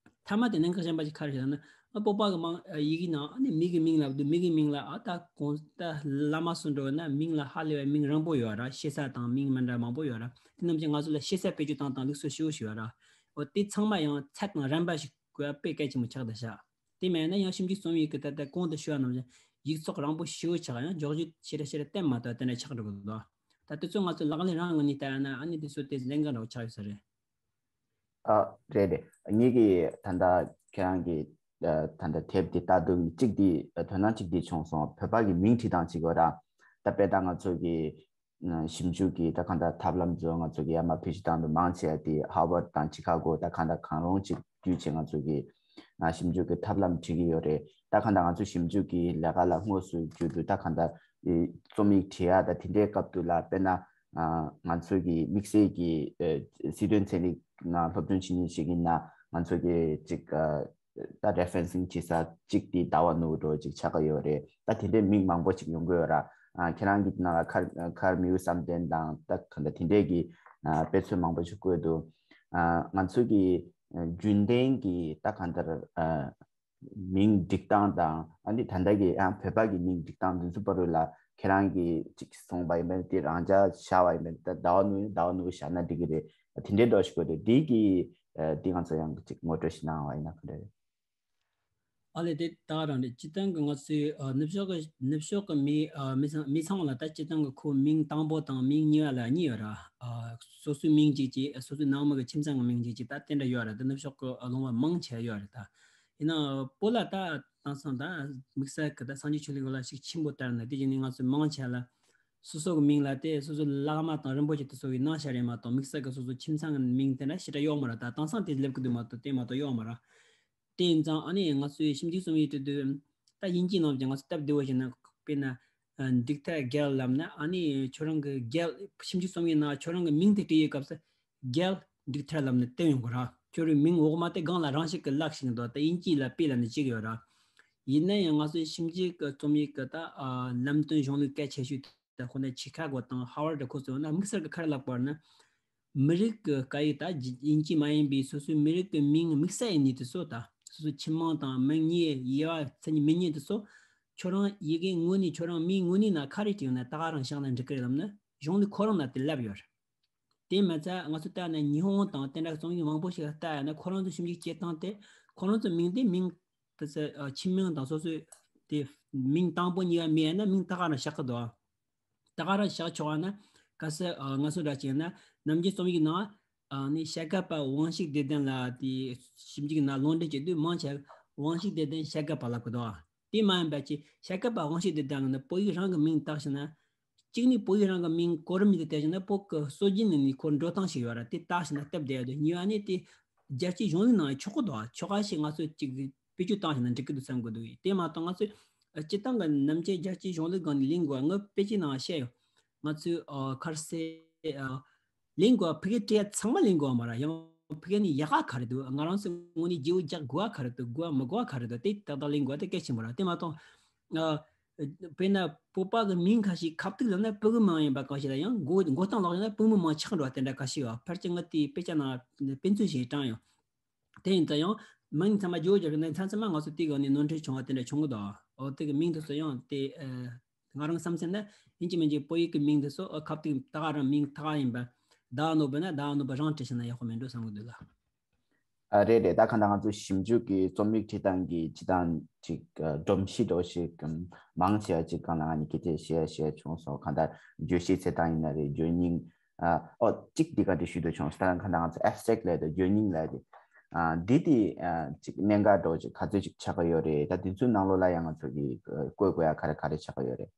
མཐའ་མ་དེ་གནད་འགག་གཞན་པ་ཅིག་ག་རེ་ཞིག་ལབ་ན། ཨ་བོད་པ་གི་མང་ཡི་གེ་ནང་ཨ་ནི་མི་གི་མིང་ལབ་དུས་མི་གི་མིང་ལ་ཨ་ད་གོང་ད་བླ་མ་སུ་འགྲོ་ན་མིང་ལ་ཧ་ལས་པའི་མིང་རིང་པོ་ཡོད་ར། ཤེས་ས་དང་མིང་མི་འདྲ་མང་པོ་ཡོད་ར། དེ་རྣམས་ཀྱིས་ང་ཚོ་ལ་ཤེས་ས་བེད་སྤྱོད་སྟངས་དང་ལུགས་སྲོལ་ཞེ་པོ་ཞིག་ཡོད་ར། འོ་དེ་ཚང་མ་ཡང་ཚད་དང་རན་པ་ཞིག་དགོས་པ་དཔེ་གལ་ཆེན་པོ་ཆགས་བསྡད་ཤག་དེ་མེད་ན་ཡང་ཞིབ་འཇུག་རྩོམ་ཡིག་གི་ད་ལྟ་གོང་དུ་ཞུས་པ་ནང་བཞིན་ཡིག་ཚོགས་རིང་པོ་ཞེ་པོ་ཆགས། ཡང་འཇོག་རྒྱུ་ཞེ་དྲག་ཞེ་དྲག་བསྟན་མ་ཐུབ་དེ་འདྲ་ཆགས་འགྲོ་གི་འདུག་ད་དེ་ཚོ་ང་ཚོ་ལག་ལེན་རང་ངོས་ནས་བལྟས་ན་ཨ་ནི་དེ་ཚོ་དེ་ལས་འགན་རེ་ཆགས་ཡོད་ས་རེད། ཨ་རེད་རེད། ངེད་ཀྱིས་ད་ལྟ་ཁྱེད་རང་གི་ཨ་ད་ལྟ་དེབ་འདི་ལྟ་དུས་གཅིག་འདི་དོ་སྣང་གཅིག་འདི་བྱུང་སོང་། བོད་པ་གི་མིང་བྲིས་སྟངས་གཅིག་ཡོད་ར། དཔེ་ད་ང་ཚོ་གི་ཞིབ་འཇུག་གི་ད་གང་ལྟར་ཐབས་ལམ་ཚོ་ང་ཚོ་གི་ཡར་མར་བེད་སྤྱོད་བཏང་དུ་མང་ཆེ་བ་དེ་ཧར་ཝར་དང་ཅི་ཁ་གོ་ད་གང་ལྟར་གང་རུང་ཅིག་བརྒྱུད་བྱས་ང་ཚོ་གི་ཞིབ་འཇུག་གི་ཐབས་ལམ་བྲིས་ཀྱི་ཡོད་རེད། ད་གང་ལྟར་ང་ཚོ་ཞིབ་འཇུག་གི་ལས་ཀ་ལ་དངོས་སུ་བརྒྱུད་དུ་ད་གང་ལྟར་རྩོམ་ཡིག་བྲིས་ཡ་ད་དེ་འདྲའི་སྐབས་དུ་ལ་དཔེར་ན་ང་ཚོ་གི་དམིགས་བསལ་གྱི་སྲིད་དོན་ཚན་རིག་ནང་སློབ་སྟོན་བྱེད་མཁན་ཞིག་ཡིན་ན་ང་ཚོ་གི་ཅིག་ད་referencing་བྱེད་ས་གཅིག་དེ་ཟླ་བ་ནོར་བུ་འགྲོ་གཅིག་ཆགས་ཀྱི་ཡོད་རེད། ད་དེ་འདྲའི་མིང་མང་པོ་ཞིག་ཡོང་གི་ཡོད་ར། ཨ་ཁྱེད་རང་གི་ནང་ལ་མཁར་མཁར་མིའུ་བསམ་གཏན་དང་ད་ག་འདྲ་དེ་འདྲའི་གི་ཨ་དཔེ་མཚོན་མང་པོ་ཞིག་བཀོད་འདུག་ཨ་ང་ཚོ་གི་ཨ་རྒྱུན་ལྡན་གྱི་ད་ག་འདྲ་ཨ་མིང་སྒྲིག་སྟངས་དང་ཨ་ནི་ད་ལྟ་གི་ཨ་བོད་པ་གི་མིང་སྒྲིག་སྟངས་འདི་ཚོ་བར་ལ་ཁྱེད་རང་གིས་ཅིག་གསུངས་པ་ཡིན་པས་དེ་རང་འཇགས་བཞག་པ་ཡིན་པས་ད་ཟླ་བ་ནོར་ཟླ་བ་ནོར་བུ་བཞག་ན་འགྲིག་གི་རེད། དེ་འདྲའི་འདྲ་ཞིག་དགོས་འདུག་འདི་གི་ཨ་འདི་ང་ཚོ་ཡང་ཅིག་ངོ་སྤྲོད་ཞིག་གནང་བ་ཡིན་ན་ག་འདྲ་རེད། ཨ་ལས་དེ་ད་རང་རེད། སྤྱི་བཏང་གི་ང་ཚོའི་ཨ་ནུབ་ཕྱོགས་ཀྱི་ནུབ་ཕྱོགས་ཀྱི་མི་ཨ་མི་ཚང་མི་ཚང་མ་ལ་ད་སྤྱི་བཏང་གི་ཁོ་མིང་དང་པོ་དང་མིང་གཉིས་པ་ལ་གཉིས་ཡོད་ར། ཨ་སོ་སོའི་མིང་གཅིག་གཅིག་སོ་སོའི་ནང་མི་གི་ཁྱིམ་ཚང་གི་མིང་གཅིག་གཅིག་ད་དེ་འདྲ་ཡོད་ར། ད་ནུབ་ཕྱོགས་ཀྱི་ཨ་ལུང་པ་མང་ཆེ་ཡོད་ར། ད་ཡིན་ན་བོད་ལ་ད་དེང་སང་ད་དམིགས་བསལ་གི་ད་སངས་རྒྱས་ཆོས་གླིང་གི་ལ་ཞིག་ཆེན་པོ་ལྟར་ན་དེ་བཞིན་ནི་ང་ཚོའི་མང་ཆེ་ལ་སོ་སོ་གི་མིང་ལ་དེ་སོ་སོ་བླ་མ་དང་རིན་པོ་ཆེ་དེ་ཚོ་གི་གནང་བཞག་རེད་མ་གཏོགས་དམིགས་བསལ་གི་སོ་སོ་ཁྱིམ་ཚང་གི་མིང་དེ་འདྲ་ཞེ་དྲག་ཡོད་མ་ར། ད་དེང་སང་དེ་སླེབས་ཀྱི་འདུག་མ་གཏོགས་དེ་མ་གཏོགས་ཡོད་མ་ར། དེ་ཡིན་ཙང་ཨ་ནི་ང་ཚོའི་ཞིབ་འཇུག་རྩོམ་ཡིག་དེ་དུས་ད་དབྱིན་ཇིའི་ནང་བཞིན་ང་ཚོ་སྟབས་བདེ་བོ་བྱས་ན་དཔེར་ན་འདུག་ཐལ་རྒྱལ་ལབ་ན་ཨ་ནི་ཁྱོད་རང་གི་རྒྱལ་ཞིབ་འཇུག་རྩོམ་ཡིག་ནང་ཁྱོད་རང་གི་མིང་དེ་བྲིས་ཡོད་སྐབས་སུ་རྒྱལ་འདུག་ཐལ་ལབ་ནས་བཏོན་ཡོང་གི་ར། ཁྱོད་རའི་མིང་འོག་མ་དེ་སྒང་ལ་རང་ཞིག་གི་ལག་ཞིག་འདུག་ད་དབྱིན་ཇི་ལ་དཔེ་ལབ་ནས་བྲིས་ཀྱི་ཡོད་ར། ཡིན་ན་ཡང་ང་ཚོའི་ཞིབ་འཇུག་གི་རྩོམ་ཡིག་གི་ད་ལམ་སྟོན་གཞུང་ལུགས་གལ་ཆེ་ཤོས་ད་ཁོ་ན་ཆི་ཁ་གོ་དང་ཧ་ཝར་ཌི་ཁོ་ཚོ་ན་དམིགས་བསལ་གྱི་ཁར་ལབ་པར་ན་མི་རིགས་ཀྱི་སྐད་ཡིག་ད་དབྱིན་ཇི་མ་ཡིན་པའི་སོ་སོའི་མི་རིགས་ཀྱི་མིང་དམིགས་བསལ་ཡིན་ནི་དེ་ཚོ་ད་སོ་སོའི་ཁྱིམ་མིང་དང་མིང་གཉིས་དབྱེ་བ་མཚན་ཉིད་མི་གཉིས་དེ་ཚོ་ཁྱོད་རང་ཡི་གེ་དངོས་གནས་ཁྱོད་རང་མིང་དངོས་གནས་ན་ཁ་རེ་བྲིས་ཡོད་ན་ད་ག་རང་བཞག་ན་འགྲིག་གི་རེད་ལབ་ན་གཞུང་ལུགས་ཁོ་རང་ན་དེ་ལབ་ཡོད་རེད། དེ་མ་ཚད་ང་ཚོ་ལྟ་ན་ཉི་ཧོང་དང་དེ་འདྲ་རྩོམ་ཡིག་མང་པོ་ཞིག་ལ་ལྟ་ཡ་ན་ཁོ་རང་ཚོ་ཞིབ་འཇུག་བྱེད་སྟངས་དེ་ཁོ་རང་ཚོ་མིང་དེ་མིང་དེ་ཚོ་ཨ་ཆིང་མིང་དང་སོ་སོའི་དེ་མིང་དང་པོ་གཉིས་ཀ་མེད་ན་མིང་ད་ག་རང་བཞག་གི་འདུག་ད་ག་རང་བཞག་ཆོག་ཨ་ན་ག་ས་ཨ་ང་ཚོ་འདྲ་ཅིག་ན་ནམ་རྒྱུན་རྩོམ་ཡིག་ནང་ཨ་ནི་ཞྭ་སྒབ་པ་དབང་ཕྱུག་བདེ་ལྡན་ལ་དེ་ཞིབ་འཇུག་ནང་ལུང་འདྲེན་བྱེད་དུས་མང་ཆེ་དབང་ཕྱུག་བདེ་ལྡན་ཞྭ་སྒབ་པ་ལབ་གི་འདུག་དེ་མ་ཡིན་པ་ཅིག་ཞྭ་སྒབ་པ་དབང་ཕྱུག་བདེ་ལྡན་ལ་ནི་བོད་ཡིག་རང་གི་མིང་བཏགས་ཤིང་ན། གཅིག་ནི་བོད་ཡིག་རང་གི་མིང་གོ་རིམ་ཡིན་དུ་བལྟས་ཤིང་ན་བོད་ཀྱི་སྲོལ་རྒྱུན་ནི་ནི་ཁོར་འགྲོ་སྟངས་ཤིག་ཡོད་ར་དེ་བཏགས་ཤིང་ན་སྟབས་བདེ་ཡ་དུ་གཉིས་པ་ནི་དེ་རྒྱལ་སྤྱིའི་གཞུང་ལུགས་ནང་ཆོག་གི་འདུག་ཆོག་ག་ཞིག་ང་ཚོས་ཅིག་བེད་སྤྱོད་བཏང་ཤིང་ན་འགྲིག་གི་འདུག་བསམ་གི་འདུག་དེ་མ་གཏོགས་ང་ཚོས་སྤྱི་བཏང་གི་ནམ་རྒྱུན་རྒྱལ་སྤྱིའི་གཞུང་ལུགས་སྒང་ནས་ལེན་དགོས་ངས་དཔེ་ཅིག་ནང་བཤད་ཡོད། ང་ཚོས་ཁར་སེ་ལེན་དགོས་ཕ་གི་སྤྲད་ཚང་མ་ལེན་དགོས་མ་ར་ཡང་ཕ་གི་ནས་ཡག་ག་ག་རེ་འདུག་ང་རང་ཚོ་དངོས་གནས་བརྗེ་པོ་རྒྱག་དགོས་ག་ག་རེ་འདུག་དགོས་མི་དགོས་ག་ག་རེ་འདུག་དེ་ཏག་ཏག་ལེན་དགོས་དེ་གལ་ཆེན་པོ་ར་དེ་མ་གཏོགས། དཔེར་ན་བོད་པ་གི་མིང་ཁ་ཤས་ཁ་ཐུག་ལབ་ན་བོད་གི་མིང་ཡིན་པ་གང་ཞིག་ལ་ཡང་མགོ་མགོ་རྟིང་ལོག་ཡིན་ན་བོད་མི་མིང་ཆགས་འགྲོ་བ་དེ་འདྲ་ཁ་ཤས་ཡོད། ཕལ་ཆེར་ང་དེའི་དཔེ་ཆ་ནང་དཔེ་མཚོན་ཞིག་དྲངས་ཡོད། དེ་ཡིན་ད་ཡང་མིང་ཚང་མ་བརྗེ་པོ་རྒྱག་ན་མཚམས་མཚམས་མ་ང་ཚོ་དེ་གི་ནས་ནོར་འཁྲུལ་བྱུང་བ་དེ་འདྲ་བྱུང་གི་འདུག་འོ་དེ་གི་མིང་དེ་ཚོ་ཡང་དེ་ང་རང་བསམ་ཚུལ་ན་ཡིན་གཅིག་མིན་གཅིག་བོད་ཡིག་གི་མིང་དེ་ཚོ་ཁ་ཐུག་ད་ག་རང་མིང་ད་ག་ཡིན་པ་ད་ག་ནོར་བུ་ན་ད་ག་ནོར་བུ་རང་བྲིས་ཤིང་ན་ཡག་པོ་མེད་འགྲོ་བསམ་གི་འདུག་ལ། ཨ་རེད་རེད། ད་ག་ད་ང་ཚོ་ཞིབ་འཇུག་གི་རྩོམ་ཡིག་བྲིས་སྟངས་ཀྱི་སྤྱི་བཏང་ཅིག་སྒྲོམ་གཞི་འདྲ་ཞིག་མང་ཆེ་བ་ཅིག་སྒང་ལ་ང་ནི་གི་དེ་བཤད་བཤད་བྱུང་སོང་། གང་ལྟར་བརྗོད་གཞི་འཚོལ་སྟངས་ཡིན་ན་རེད། བརྗོད་སྙིང་ཨ་ཨོ་གཅིག་འདི་ག་འདི་ཞུ་འདོད་བྱུང་། ད་ག་ད་ང་ཚོ་ཨེབ་སི་ཊེག་ལབ་དེ་བརྗོད་སྙིང་ལབ་དེ་ཨ་འདི་དེ་ཨ་ཅིག་གནད་འགག་འདྲ་ཅིག་ག་ཚོད་ཅིག་ཆགས་ཀྱི་ཡོད་རེད། ད་དེ་ཚོའི་ནང་ལོགས་ལ་ཡང་ང་ཚོ་གི་བཀོད་དགོས་ཡ་ག་རེ་ག་རེ་ཆགས་ཀྱི་ཡོད་རེད།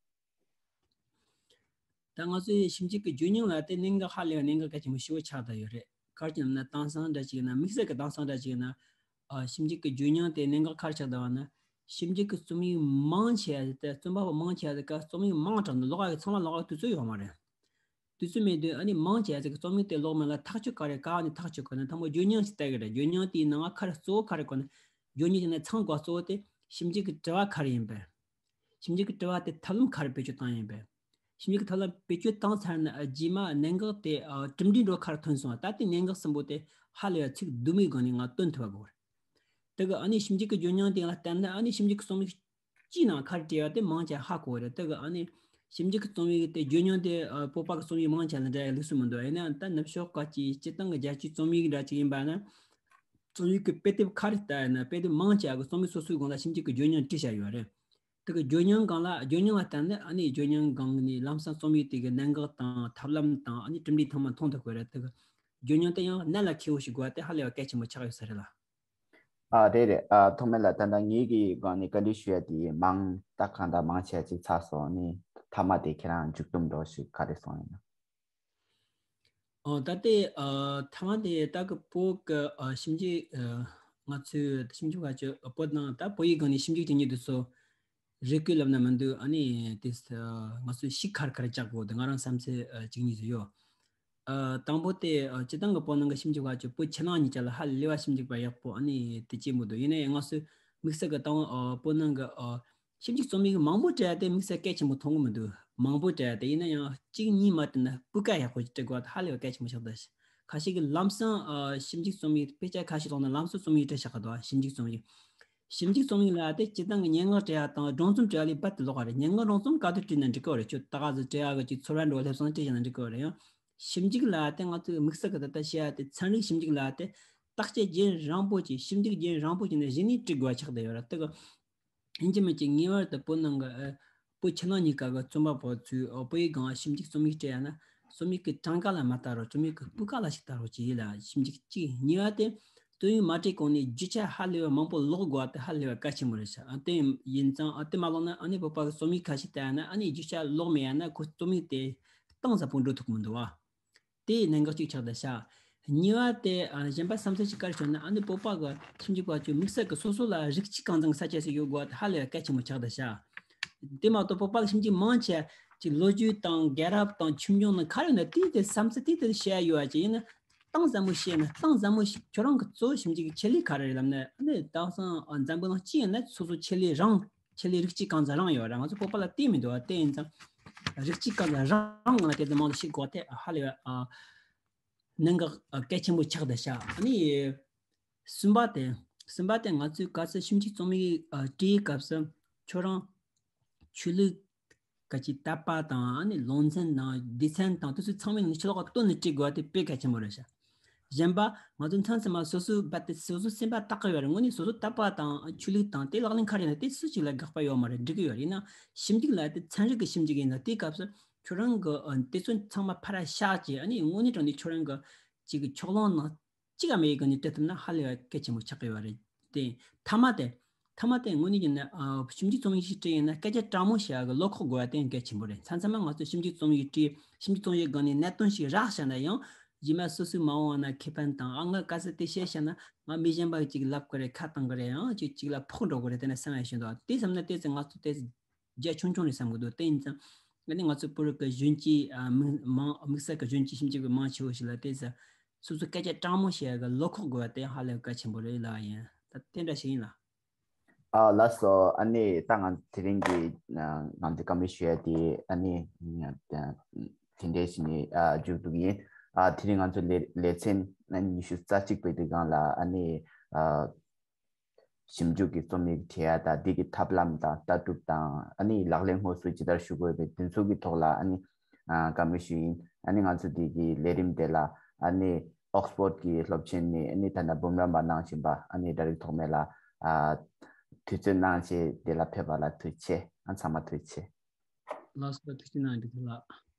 ད་ང་ཚོའི་ཞིབ་འཇུག་གི་བརྗོད་སྙིང་ལ་དེ་གནད་འགག་ཧ་ལས་པའི་གནད་འགག་གལ་ཆེན་པོ་ཞེ་པོ་ཆགས་བསྡད་ཡོད་རེད། ག་རེ་ཡིན་ན་དེང་སང་འདྲ་ཅིག་ཡིན་ན་དམིགས་བསལ་གྱི་དེང་སང་འདྲ་ཅིག་ཡིན་ན་ཨ་ཞིབ་འཇུག་གི་བརྗོད་སྙིང་དེ་གནད་འགག་ག་རེ་ཆགས་བསྡད་པ་ན་ཞིབ་འཇུག་གི་རྩོམ་ཡིག་མང་ཆེ་བ་དེ་རྩོམ་པ་པོ་མང་ཆེ་བ་དེ་ག་རྩོམ་ཡིག་མང་དྲགས་འདུག་ཀློག་ཡག་གི་ཚང་མ་ཀློག་ཡག་དུས་ཚོད་ཡོད་མ་རེད། དུས་ཚོད་མེད་དུས་ཨ་ནི་མང་ཆེ་བ་དེ་ག་རྩོམ་ཡིག་དེ་ཀློག་མིན་ལ་ཐག་གཅོད་ག་རེ་ག་ནས་ཐག་གཅོད་ག་ནས་དང་པོ་བརྗོད་སྙིང་ཞིག་བལྟ་གི་རེད། བརྗོད་སྙིང་དེའི་ནང་ཁར་གཙོ་བོ་ག་རེ་གོ་ན་བརྗོད་སྙིང་དེ་ནས་མཚམས་འགོ་གཙོ་བོ་དེ་ཞིབ་འཇུག་གི་དྲི་བ་ག་རེ་ཡིན་པས། ཞིབ་འཇུག་གི་དྲི་བ་དེ་ཐབས་ལམ་ག་རེ་བེད་སྤྱོད་བཏང་ཡིན་པས། ཞིབ་འཇུག་གི་ཐབས་ལམ་བེད་སྤྱོད་བཏང་ཚར་ན་རྗེས་མ་གནད་འགག་དེ་གྲུབ་འབྲས་འགྲོ་ག་རེ་ཐོན་སོང་། ད་ལྟའི་གནད་འགག་གསུམ་པོ་དེ་ཧ་ལས་པ་ཚིག་བསྡུས་མའི་སྒང་ནས་ང་སྟོན་ཐུབ་པ་དགོས་རེད། དེ་གི་ཨ་ནི་ཞིབ་འཇུག་གི་བརྗོད་སྙིང་དེ་ལ་བལྟས་ན་ཨ་ནི་ཞིབ་འཇུག་གི་རྩོམ་ཡིག་སྤྱིའི་ནང་ག་རེ་བྲིས་པ་དེ་མང་ཆེ་ཧ་གོ་བ་རེད། དེ་གི་ཨ་ནི་ཞིབ་འཇུག་གི་རྩོམ་ཡིག་དེ་བརྗོད་སྙིང་དེ་བོད་པ་གི་རྩོམ་ཡིག་མང་ཆེ་ལ་འདྲ་ཡ་ལུགས་སུ་མི་འདུག་ཡིན་ན་ད་ནུབ་ཕྱོགས་ཁག་གི་སྤྱི་བཏང་གི་རྒྱལ་སྤྱིའི་རྩོམ་ཡིག་འདྲ་ཅིག་ཡིན་པ་ན་རྩོམ་ཡིག་གི་དཔེ་དེབ་ག་རེ་ལྟ་ཡིན་ན་དཔེ་དེབ་མང་ཆེ་བ་གི་རྩོམ་ཡིག་སོ་སོའི་སྒང་ལ་ཞིབ་འཇུག་གི་བརྗོད་སྙིང་བྲིས་བཞག་ཡོད་རེད། དེ་གི་བརྗོད་སྙིང་སྒང་ལ་བརྗོད་སྙིང་ལ་བལྟས་ན་ཨ་ནི་བརྗོད་སྙིང་སྒང་ནས་ལམ་སང་རྩོམ་ཡིག་དེ་གི་གནད་འགག་དང་ཐབས་ལམ་དང་ཨ་ནི་གྲུབ་འབྲས་ཚང་མ་མཐོང་ཐུབ་དགོས་རེད། དེ་གི་བརྗོད་སྙིང་དེ་ཡང་གནད་ལ་འཁེལ་བོ་ཞིག་དགོས་པ་དེ་ཧ་ལས་པ་གལ་ཆེན་པོ་ཆགས་ཡོད་ས་རེད་ལ། ཨ་རེད་རེད། ཨ་ཐོག་མེད་ལ་ད་ལྟ་ངེད་ཀྱི་སྒང་ནས་བཀའ་འདྲི་ཞུ་ཡ་དེ་མང་ད་གང་ལྟར་མང་ཆེ་ཅིག་ཚར་སོང་། ནི་མཐའ་མ་དེ་ཁྱེད་རང་མཇུག་སྡོམ་འདྲ་ཞིག་ག་རེ་གསུང་ཡོད་ན། ཨོ་ད་ལྟའི་ཨ་མཐའ་མ་དེ་ད་གི་བོད་ཀྱི་ཨ་ཞིབ་འཇུག་ཨ་ང་ཚོའི་ཞིབ་འཇུག་པ་ཚོས་བོད་ནང་ད་བོད་ཡིག་སྒང་ནས་ཞིབ་འཇུག་བྱེད་མཁན་དེ་ཚོ་རེ་སྐུལ་ལབ་ན་མི་འདུག་ཨ་ནི་དེ་ང་ཚོས་ཤིག་ཁར་ཁར་བཅག་དགོས་དེ་ང་རང་བསམ་ཚུལ་ཨ་གཅིག་གཉིས་ཟིག་ཡོད། ཨ་དང་པོ་དེ་ཨ་སྤྱི་བཏང་གི་བོད་ནང་གི་ཞིབ་འཇུག་པ་ཚོས་བོད་ཕྱི་ནང་གཉིས་ཆ་ལ་ཧ་ལས་པ་ཞིབ་འཇུག་པ་ཡག་པོ་ཨ་ནི་དེ་སྐྱེས་མི་འདུག་ཡིན་ན་ཡང་ང་ཚོས་དམིགས་བསལ་གྱི་དང་ཨ་བོད་ནང་གི་ཨ་ཞིབ་འཇུག་རྩོམ་ཡིག་མང་པོ་བྲིས་ཏེ་དམིགས་བསལ་གལ་ཆེན་པོ་མཐོང་གི་མི་འདུག་མང་པོ་བྲིས་ཏེ་ཡིན་ན་ཡང་གཅིག་གཉིས་མ་བྲིས་ན་སྤུས་ཀ་ཡག་པོ་ཞིག་བྲི་དགོས་ད་ཧ་ལས་པ་གལ་ཆེན་པོ་ཆགས་ད། ཁ་ཤས་ཀྱིས་ལམ་སང་ཨ་ཞིབ་འཇུག་རྩོམ་ཡིག་དཔེ་ཆ་ཁ་ཤས་ཀློག་ན་ལམ་སང་རྩོམ་ཡིག་བྲི་བཞག་གི་འདུག་ཞིབ་འཇུག་རྩོམ་ཡིག་ཞིབ་འཇུག་རྩོམ་ཡིག་ལ་དེ་སྤྱི་བཏང་གི་སྙན་ངག་བྲི་ཡ་དང་སྒྲུང་རྩོམ་བྲི་ཡ་ལས་རྦད་དེ་ལོགས་ཀ་རེད། སྙན་ངག་སྒྲུང་རྩོམ་ག་དུས་བྲིས་ན་འགྲིག་གི་རེད། ཁྱོད་ད་ག་ཟིག་བྲི་ཡ་གི་ཅིག་ཚོར་བ་འགྲོ་སླེབས་སོང་ན་བྲིས་བཞག་ན་འགྲིག་གི་རེད། ཡང་ཞིབ་འཇུག་ལ་དེ་ང་ཚོས་དམིགས་བསལ་གྱི་ད་ལྟ་བཤད་ཡ་དེ་ཚན་རིག་ཞིབ་འཇུག་ལ་དེ་བརྟག་དཔྱད་རྒྱུན་རིང་པོ་བྱས། ཞིབ་འཇུག་རྒྱུན་རིང་པོ་བྱས་ནས་གཞི་ནས་བྲི་དགོས་པ་ཆགས་བསྡད་ཡོད་རེད། དེ་གི་ཡིན་གཅིག་མིན་གཅིག་ངེས་པར་དུ་བོད་ནང་གི་ཨ་བོད་ཕྱི་ནང་གཉིས་ཀ་གི་རྩོམ་པ་པོ་ཚོས་ཨ་བོད་ཡིག་སྒང་ཞིབ་འཇུག་རྩོམ་ཡིག་བྲི་ཡ་ན་རྩོམ་ཡིག་གི་གྲངས་ཀ་ལ་མ་ལྟ་རོགས། རྩོམ་ཡིག་གི་སྤུས་ཀ་ལ་ཞིག་ལྟ་རོགས་བྱེད་ཡིན་ལ་ཞིབ་འཇུག་གཅིག་གཉིས་པ་དེ་རྩོམ་ཡིག་མ་བྲིས་གོང་ནས་རྒྱུ་ཆ་ཧ་ལས་པ་མང་པོ་ཀློག་དགོས་པ་དེ་ཧ་ལས་པ་གལ་ཆེན་པོ་རེད་ཤག་ཨ་དེ་ཡིན་ཙང་ཨ་དེ་མ་ཀློག་ན་ཨ་ནི་བོད་པ་གི་རྩོམ་ཡིག་ཁ་ཤས་ལྟ་ཡ་ན་ཨ་ནི་རྒྱུ་ཆ་ཀློག་མེད་ཡ་ན་ཁོ་རྩོམ་ཡིག་དེ་གཏིང་ཟབ་པོ་འགྲོ་ཐུབ་ཀྱི་མི་འདུག་བ། དེ་ཡི་གནད་འགག་གཅིག་ཆགས་བསྡད་ཤག་གཉིས་པ་དེ་ཨ་གཞན་པ་བསམ་ཚུལ་ཞིག་བཀར་བྱུང་ན་ཨ་ནི་བོད་པ་གི་ཞིབ་འཇུག་པ་ཚོས་དམིགས་བསལ་གྱི་སོ་སོ་ལ་རིགས་གཅིག་རྐང་འཛིན་གྱི་ས་ཆ་ཞིག་ཡོད་དགོས་པ་དེ་ཧ་ལས་པ་གལ་ཆེན་པོ་ཆགས་བསྡད་ཤག་དེ་མ་གཏོགས་བོད་པ་གི་ཞིབ་འཇུག་མང་ཆེ་ཅིག་ལོ་རྒྱུས་དང་རྒྱལ་རབས་དང་ཁྱིམ་རྒྱུད་ནང་ག་རེ་ཡོད་ན་དེའི་དེ་བསམ་ཚུལ་དེ་དེ་བཤད་ཡ་ཡོད་པ་ཅིག་ཡིན་ན་གཏིང་ཟབ་མོ་བཤད་ན་གཏིང་ཟབ་མོ་ཞིག་ཁྱོད་རང་གི་གཙོ་བོ་ཞིབ་འཇུག་གི་ཆེད་ལས་ག་རེ་རེད་ལབ་ན་ཨ་ནི་དེང་སང་འཛམ་བུ་གླིང་སྤྱི་ཡིན་ན་སོ་སོ་ཆེད་ལས་རང་ཆེད་ལས་རིགས་གཅིག་རྐང་འཛིན་རང་ཡོད་རེད། ང་ཚོ་བོད་པ་ལ་དེ་མི་འདུག་བ། དེ་ཡིན་ཙང་རིགས་གཅིག་རྐང་འཛིན་རང་ངང་ལ་དེ་ཚོ་མང་དུ་ཤེས་དགོས་དེ་ཧ་ལས་པ་ཨ་གནད་འགག་ཨ་གལ་ཆེན་པོ་ཆགས་བསྡད་ཤག་ཨ་ནི་གསུམ་པ་དེ་གསུམ་པ་དེ་ང་ཚོས་ག་ཚོད་ཞིབ་འཇུག་རྩོམ་ཡིག་ཨ་བྲིས་སྐབས་སུ་ཁྱོད་རང་ཆོས་ལུགས་ག་ཅིག་དད་པ་དང་ཨ་ནི་ལུང་ཚན་དང་སྡེ་ཚན་དང་དེ་ཚོ་ཚང་མའི་ནང་ནས་ཕྱི་ལོགས་ལ་བཏོན་ནས་བྲིས་དགོས་པ་དེ་དཔེ་གལ་ཆེན་པོ་རེད་ཤག་གཞན་པ་ང་ཚོ་མཚམས་མཚམས་མ་སོ་སོའི་རྦད་དེ་སོ་སོའི་སེམས་པ་བརྟག་གི་ཡོད་རེད། དངོས་གནས་སོ་སོ་དད་པ་དང་ཆོས་ལུགས་དང་དེ་ལག་ལེན་ག་རེ་ཡིན་ན་དེ་སུ་གཅིག་ལ་དགག་པ་ཡོད་མ་རེད། འགྲིག་གི་ཡོད་རེད། ཡིན་ན་ཞིབ་འཇུག་ལ་དེ་ཚན་རིག་གི་ཞིབ་འཇུག་ཡིན་ན་དེའི་སྐབས་སུ་ཁྱོད་རང་གི་ཨ་དེ་ཚོ་ཚང་མ་ཕར་བཞག་བྱས་ཨ་ནི་དངོས་གནས་དྲང་གནས་ཁྱོད་རང་གི་ཅིག་གི་ཕྱོགས་ལྷུང་ནང་གཅིག་ག་མེད་ཡི་གི་ནས་བྲིས་ཐུབ་ན་ཧ་ལས་པ་གལ་ཆེན་པོ་ཆགས་ཀྱི་ཡོད་རེད། དེ་མཐའ་མ་དེ་མཐའ་མ་དེ་དངོས་གནས་ཡིན་ན་ཨ་ཞིབ་འཇུག་རྩོམ་ཡིག་ཞིག་བྲིས་ཡིན་ན་སྐད་ཆ་དྲང་མོ་བཤད་ཡ་གི་བློ་ཁོག་དགོས་པ་དེ་གལ་ཆེན་པོ་རེད། མཚམས་མཚམས་མ་ང་ཚོ་ཞིབ་འཇུག་རྩོམ་ཡིག་བྲིས་ཞིབ་འཇུག་རྩོམ་ཡིག་སྒང་ནས་གནད་དོན་ཞིག་རག་བཞག་ན་ཡང་རྗེས་མ་སོ་སོའི་མ་འོངས་པ་ན་ཁེ་ཕན་དང་ཨ་ང་ག་ཚོད་དེ་བཤད་བཞག་ན་ང་མི་གཞན་པ་ཅིག་ལབ་གི་རེད། ཁ་བཏང་གི་རེད། ཡང་ཅིག་ཅིག་ལ་ཕོག་འགྲོ་གི་རེད། དེ་ནས་སེམས་ཡ་ཞུ་འདུག་དེ་བསམ་ན་དེ་ཚོ་ང་ཚོ་དེ་རྒྱ་ཆུང་ཆུང་རེད་བསམ་གི་འདུག་དེ་ཡིན་ཙང་ཨ་ནི་ང་ཚོ་བོད་རིགས་ཀྱི་གཞོན་སྐྱེས་ཨ་མི་མང་དམིགས་བསལ་གྱི་གཞོན་སྐྱེས་ཞིབ་འཇུག་པ་མང་ཆེ་བོ་ཞིག་ལ་དེ་ཚོ་སོ་སོ་སྐད་ཆ་དྲང་མོ་བཤད་ཡ་གི་བློ་ཁོག་དགོས་པ་དེ་ཧ་ལས་གལ་ཆེན་པོ་རེད་ལབ་ཡིན། ད་དེ་འདྲ་ཞིག་ཡིན་ལ། ཨ་ལགས་སོ། ཨ་ནི་ད་ང་དེ་རིང་གི་ང་ཚོས་བཀའ་མོལ་ཞུ་ཡ་དེ་ཨ་ནི་དེ་འདྲའི་ཞིག་ནས་ཨ་མཇུག་བསྡུ་གི་ཡིན། ཨ་དེ་རིང་ང་ཚོ་ལེ་ལེ་ཚན་ཉི་ཤུ་རྩ་གཅིག་པའི་དུས་སྒང་ལ་ཨ་ནི་ཨ་ཞིབ་འཇུག་གི་རྩོམ་ཡིག་བྲིས་ཡ་དང་འདི་གི་ཐབས་ལམ་དང་ལྟ་གྲུབ་དང་ཨ་ནི་ལག་ལེན་དངོས་སུ་ཇི་ལྟར་ཞུ་དགོས་པའི་དེ་ཚོ་གི་ཐོག་ལ་ཨ་ནི་ཨ་བཀའ་མོལ་ཞུས་ཡིན། ཨ་ནི་ང་ཚོ་འདི་གི་ལས་རིམ་དེ་ལ་ཨ་ནི་ཨོག་སི་ཕོརྡ་གི་སློབ་ཆེན་ནས་ཨ་ནི་ད་ལྟ་འབུམ་རམས་པ་གནང་བཞིན་པ་ཨ་ནི་སྒྲ་རིག་ཐོགས་མེད་ལགས་ཨ་དུས་ཚོད་གནང་བྱས་དེ་ལ་ཕེབས་པ་ལ་ཐུགས་རྗེ་ཆེ། ཨ་ཚང་མ་ཐུགས་རྗེ་ཆེ། ལགས་སོ། ཐུགས་རྗེ་གནང་། འདི་ཐུགས་ལགས།